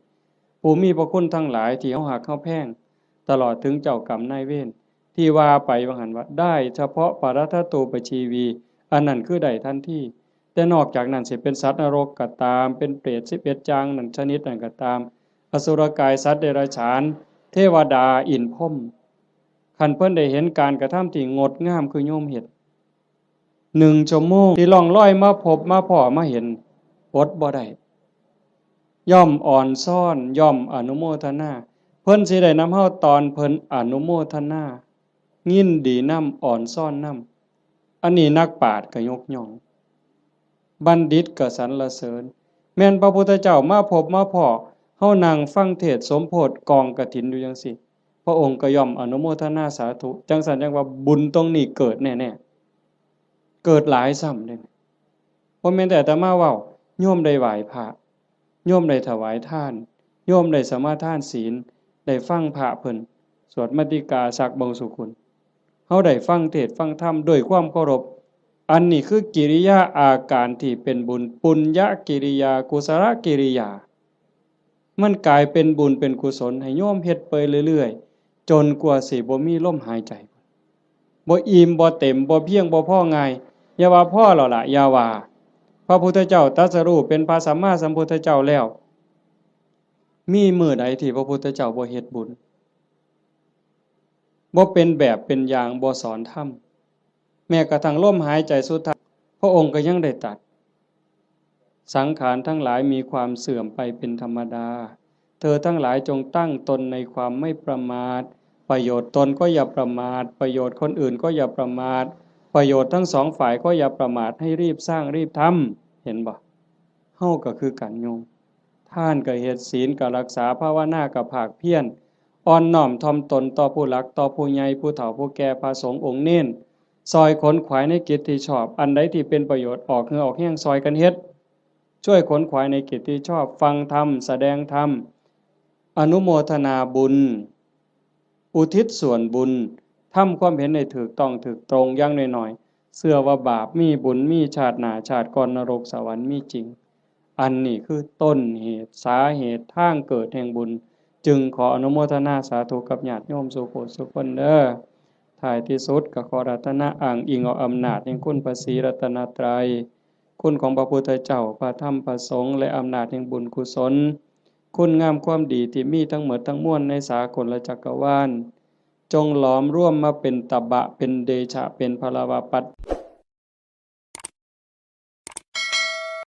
ผู้มีพระคุณทั้งหลายที่เฮาฮักเฮาแพง ตลอดถึงเจ้ากรรมนายเวร ที่ว่าไปว่าหั่นว่า ได้เฉพาะปรัตถตูปชีวี อันนั้นคือได้ทันที แต่นอกจากนั้นสิเป็นสัตว์นรกก็ตาม เป็นเปรตสิบเอ็ดอย่างนั้นชนิดนั้นก็ตาม อสุรกาย สัตว์เดรัจฉาน เทวดา อินทร์พรหม คันเพิ่นได้เห็นการกระทำที่งดงามคือโยมเฮ็ด หนึ่งชั่วโมงที่ล่องลอยมาพบมาพ้อมาเห็น อดบ่ได้ ย่อมอ่อนซ้อน ย่อมอนุโมทนา เพิ่นสิได้นำเฮาตอนเพิ่นอนุโมทนา ยินดีนำ อ่อนซ้อนนำ อันนี้นักปราชญ์ก็ยกย่อง บัณฑิตก็สรรเสริญ แม่นพระพุทธเจ้ามาพบมาพ้อ เฮานั่งฟังเทศน์สมโภชกองกฐินอยู่จั่งซี้ พระองค์ก็ย่อมอนุโมทนาสาธุ จั่งซั้นจั่งว่าบุญตรงนี้เกิดแน่ๆ เกิดหลายซ้ำเด้ บ่แม่นแต่อาตมาเว้า โยมได้ไหว้พระ โยมได้ถวายทาน โยมได้สมาทานศีล ได้ฟังพระเพิ่นสวดมัตติกาสักบางสุกุล เฮาได้ฟังเทศน์ฟังธรรมด้วยความเคารพ อันนี้คือกิริยาอาการที่เป็นบุญ ปุญญกิริยา กุศลกิริยา มันกลายเป็นบุญเป็นกุศลให้โยมเฮ็ดไปเรื่อยๆ จนกว่าสิบ่มีลมหายใจ บ่อิ่มบ่เต็ม บ่เพียงบ่พอง่าย อย่าว่าพอแล้วล่ะ อย่าว่า พระพุทธเจ้าตรัสรู้เป็นพระสัมมาสัมพุทธเจ้าแล้ว มีมื้อใดที่พระพุทธเจ้าบ่เฮ็ดบุญ บ่เป็นแบบเป็นอย่าง บ่สอนธรรม แม้กระทั่งลมหายใจสุดท้าย พระองค์ก็ยังได้ตรัส สังขารทั้งหลายมีความเสื่อมไปเป็นธรรมดา เธอทั้งหลายจงตั้งตนในความไม่ประมาท ประโยชน์ตนก็อย่าประมาท ประโยชน์คนอื่นก็อย่าประมาท ประโยชน์ทั้งสองฝ่ายก็อย่าประมาท ให้รีบสร้างรีบทำ เห็นบ่ เฮาก็คือกันโยม ทานก็เฮ็ด ศีลก็รักษา ภาวนาก็ภาคเพียร อ่อนน้อมถ่อมตนต่อผู้หลัก ต่อผู้ใหญ่ ผู้เฒ่า ผู้แก่ พระสงฆ์องค์เณร ซอยขนขวายในกิจที่ชอบ อันใดที่เป็นประโยชน์ ออกเหงื่อออกแฮงซอยกันเฮ็ด ช่วยขนขวายในกิจที่ชอบ ฟังธรรม แสดงธรรม อนุโมทนาบุญ อุทิศส่วนบุญ ทำความเห็นให้ถูกต้องถูกตรง อย่างน้อยๆ เชื่อว่าบาปมี บุญมี ชาติหน้าชาติก่อน นรกสวรรค์มีจริง อันนี้คือต้นเหตุ สาเหตุ ทางเกิดแห่งบุญ จึงขออนุโมทนาสาธุกับญาติโยมสู่ผู้สู่คนเด้อ ท้ายที่สุดก็ขออาราธนาอ้างอิงเอาอำนาจแห่งคุณพระศรีรัตนตรัย คุณของพระพุทธเจ้า พระธรรม พระสงฆ์ และอำนาจแห่งบุญกุศล คุณงามความดีที่มีทั้งหมดทั้งมวลในสากลจักรวาล จงหลอมรวมมาเป็นตบะ เป็นเดชะ เป็นพลวปัจ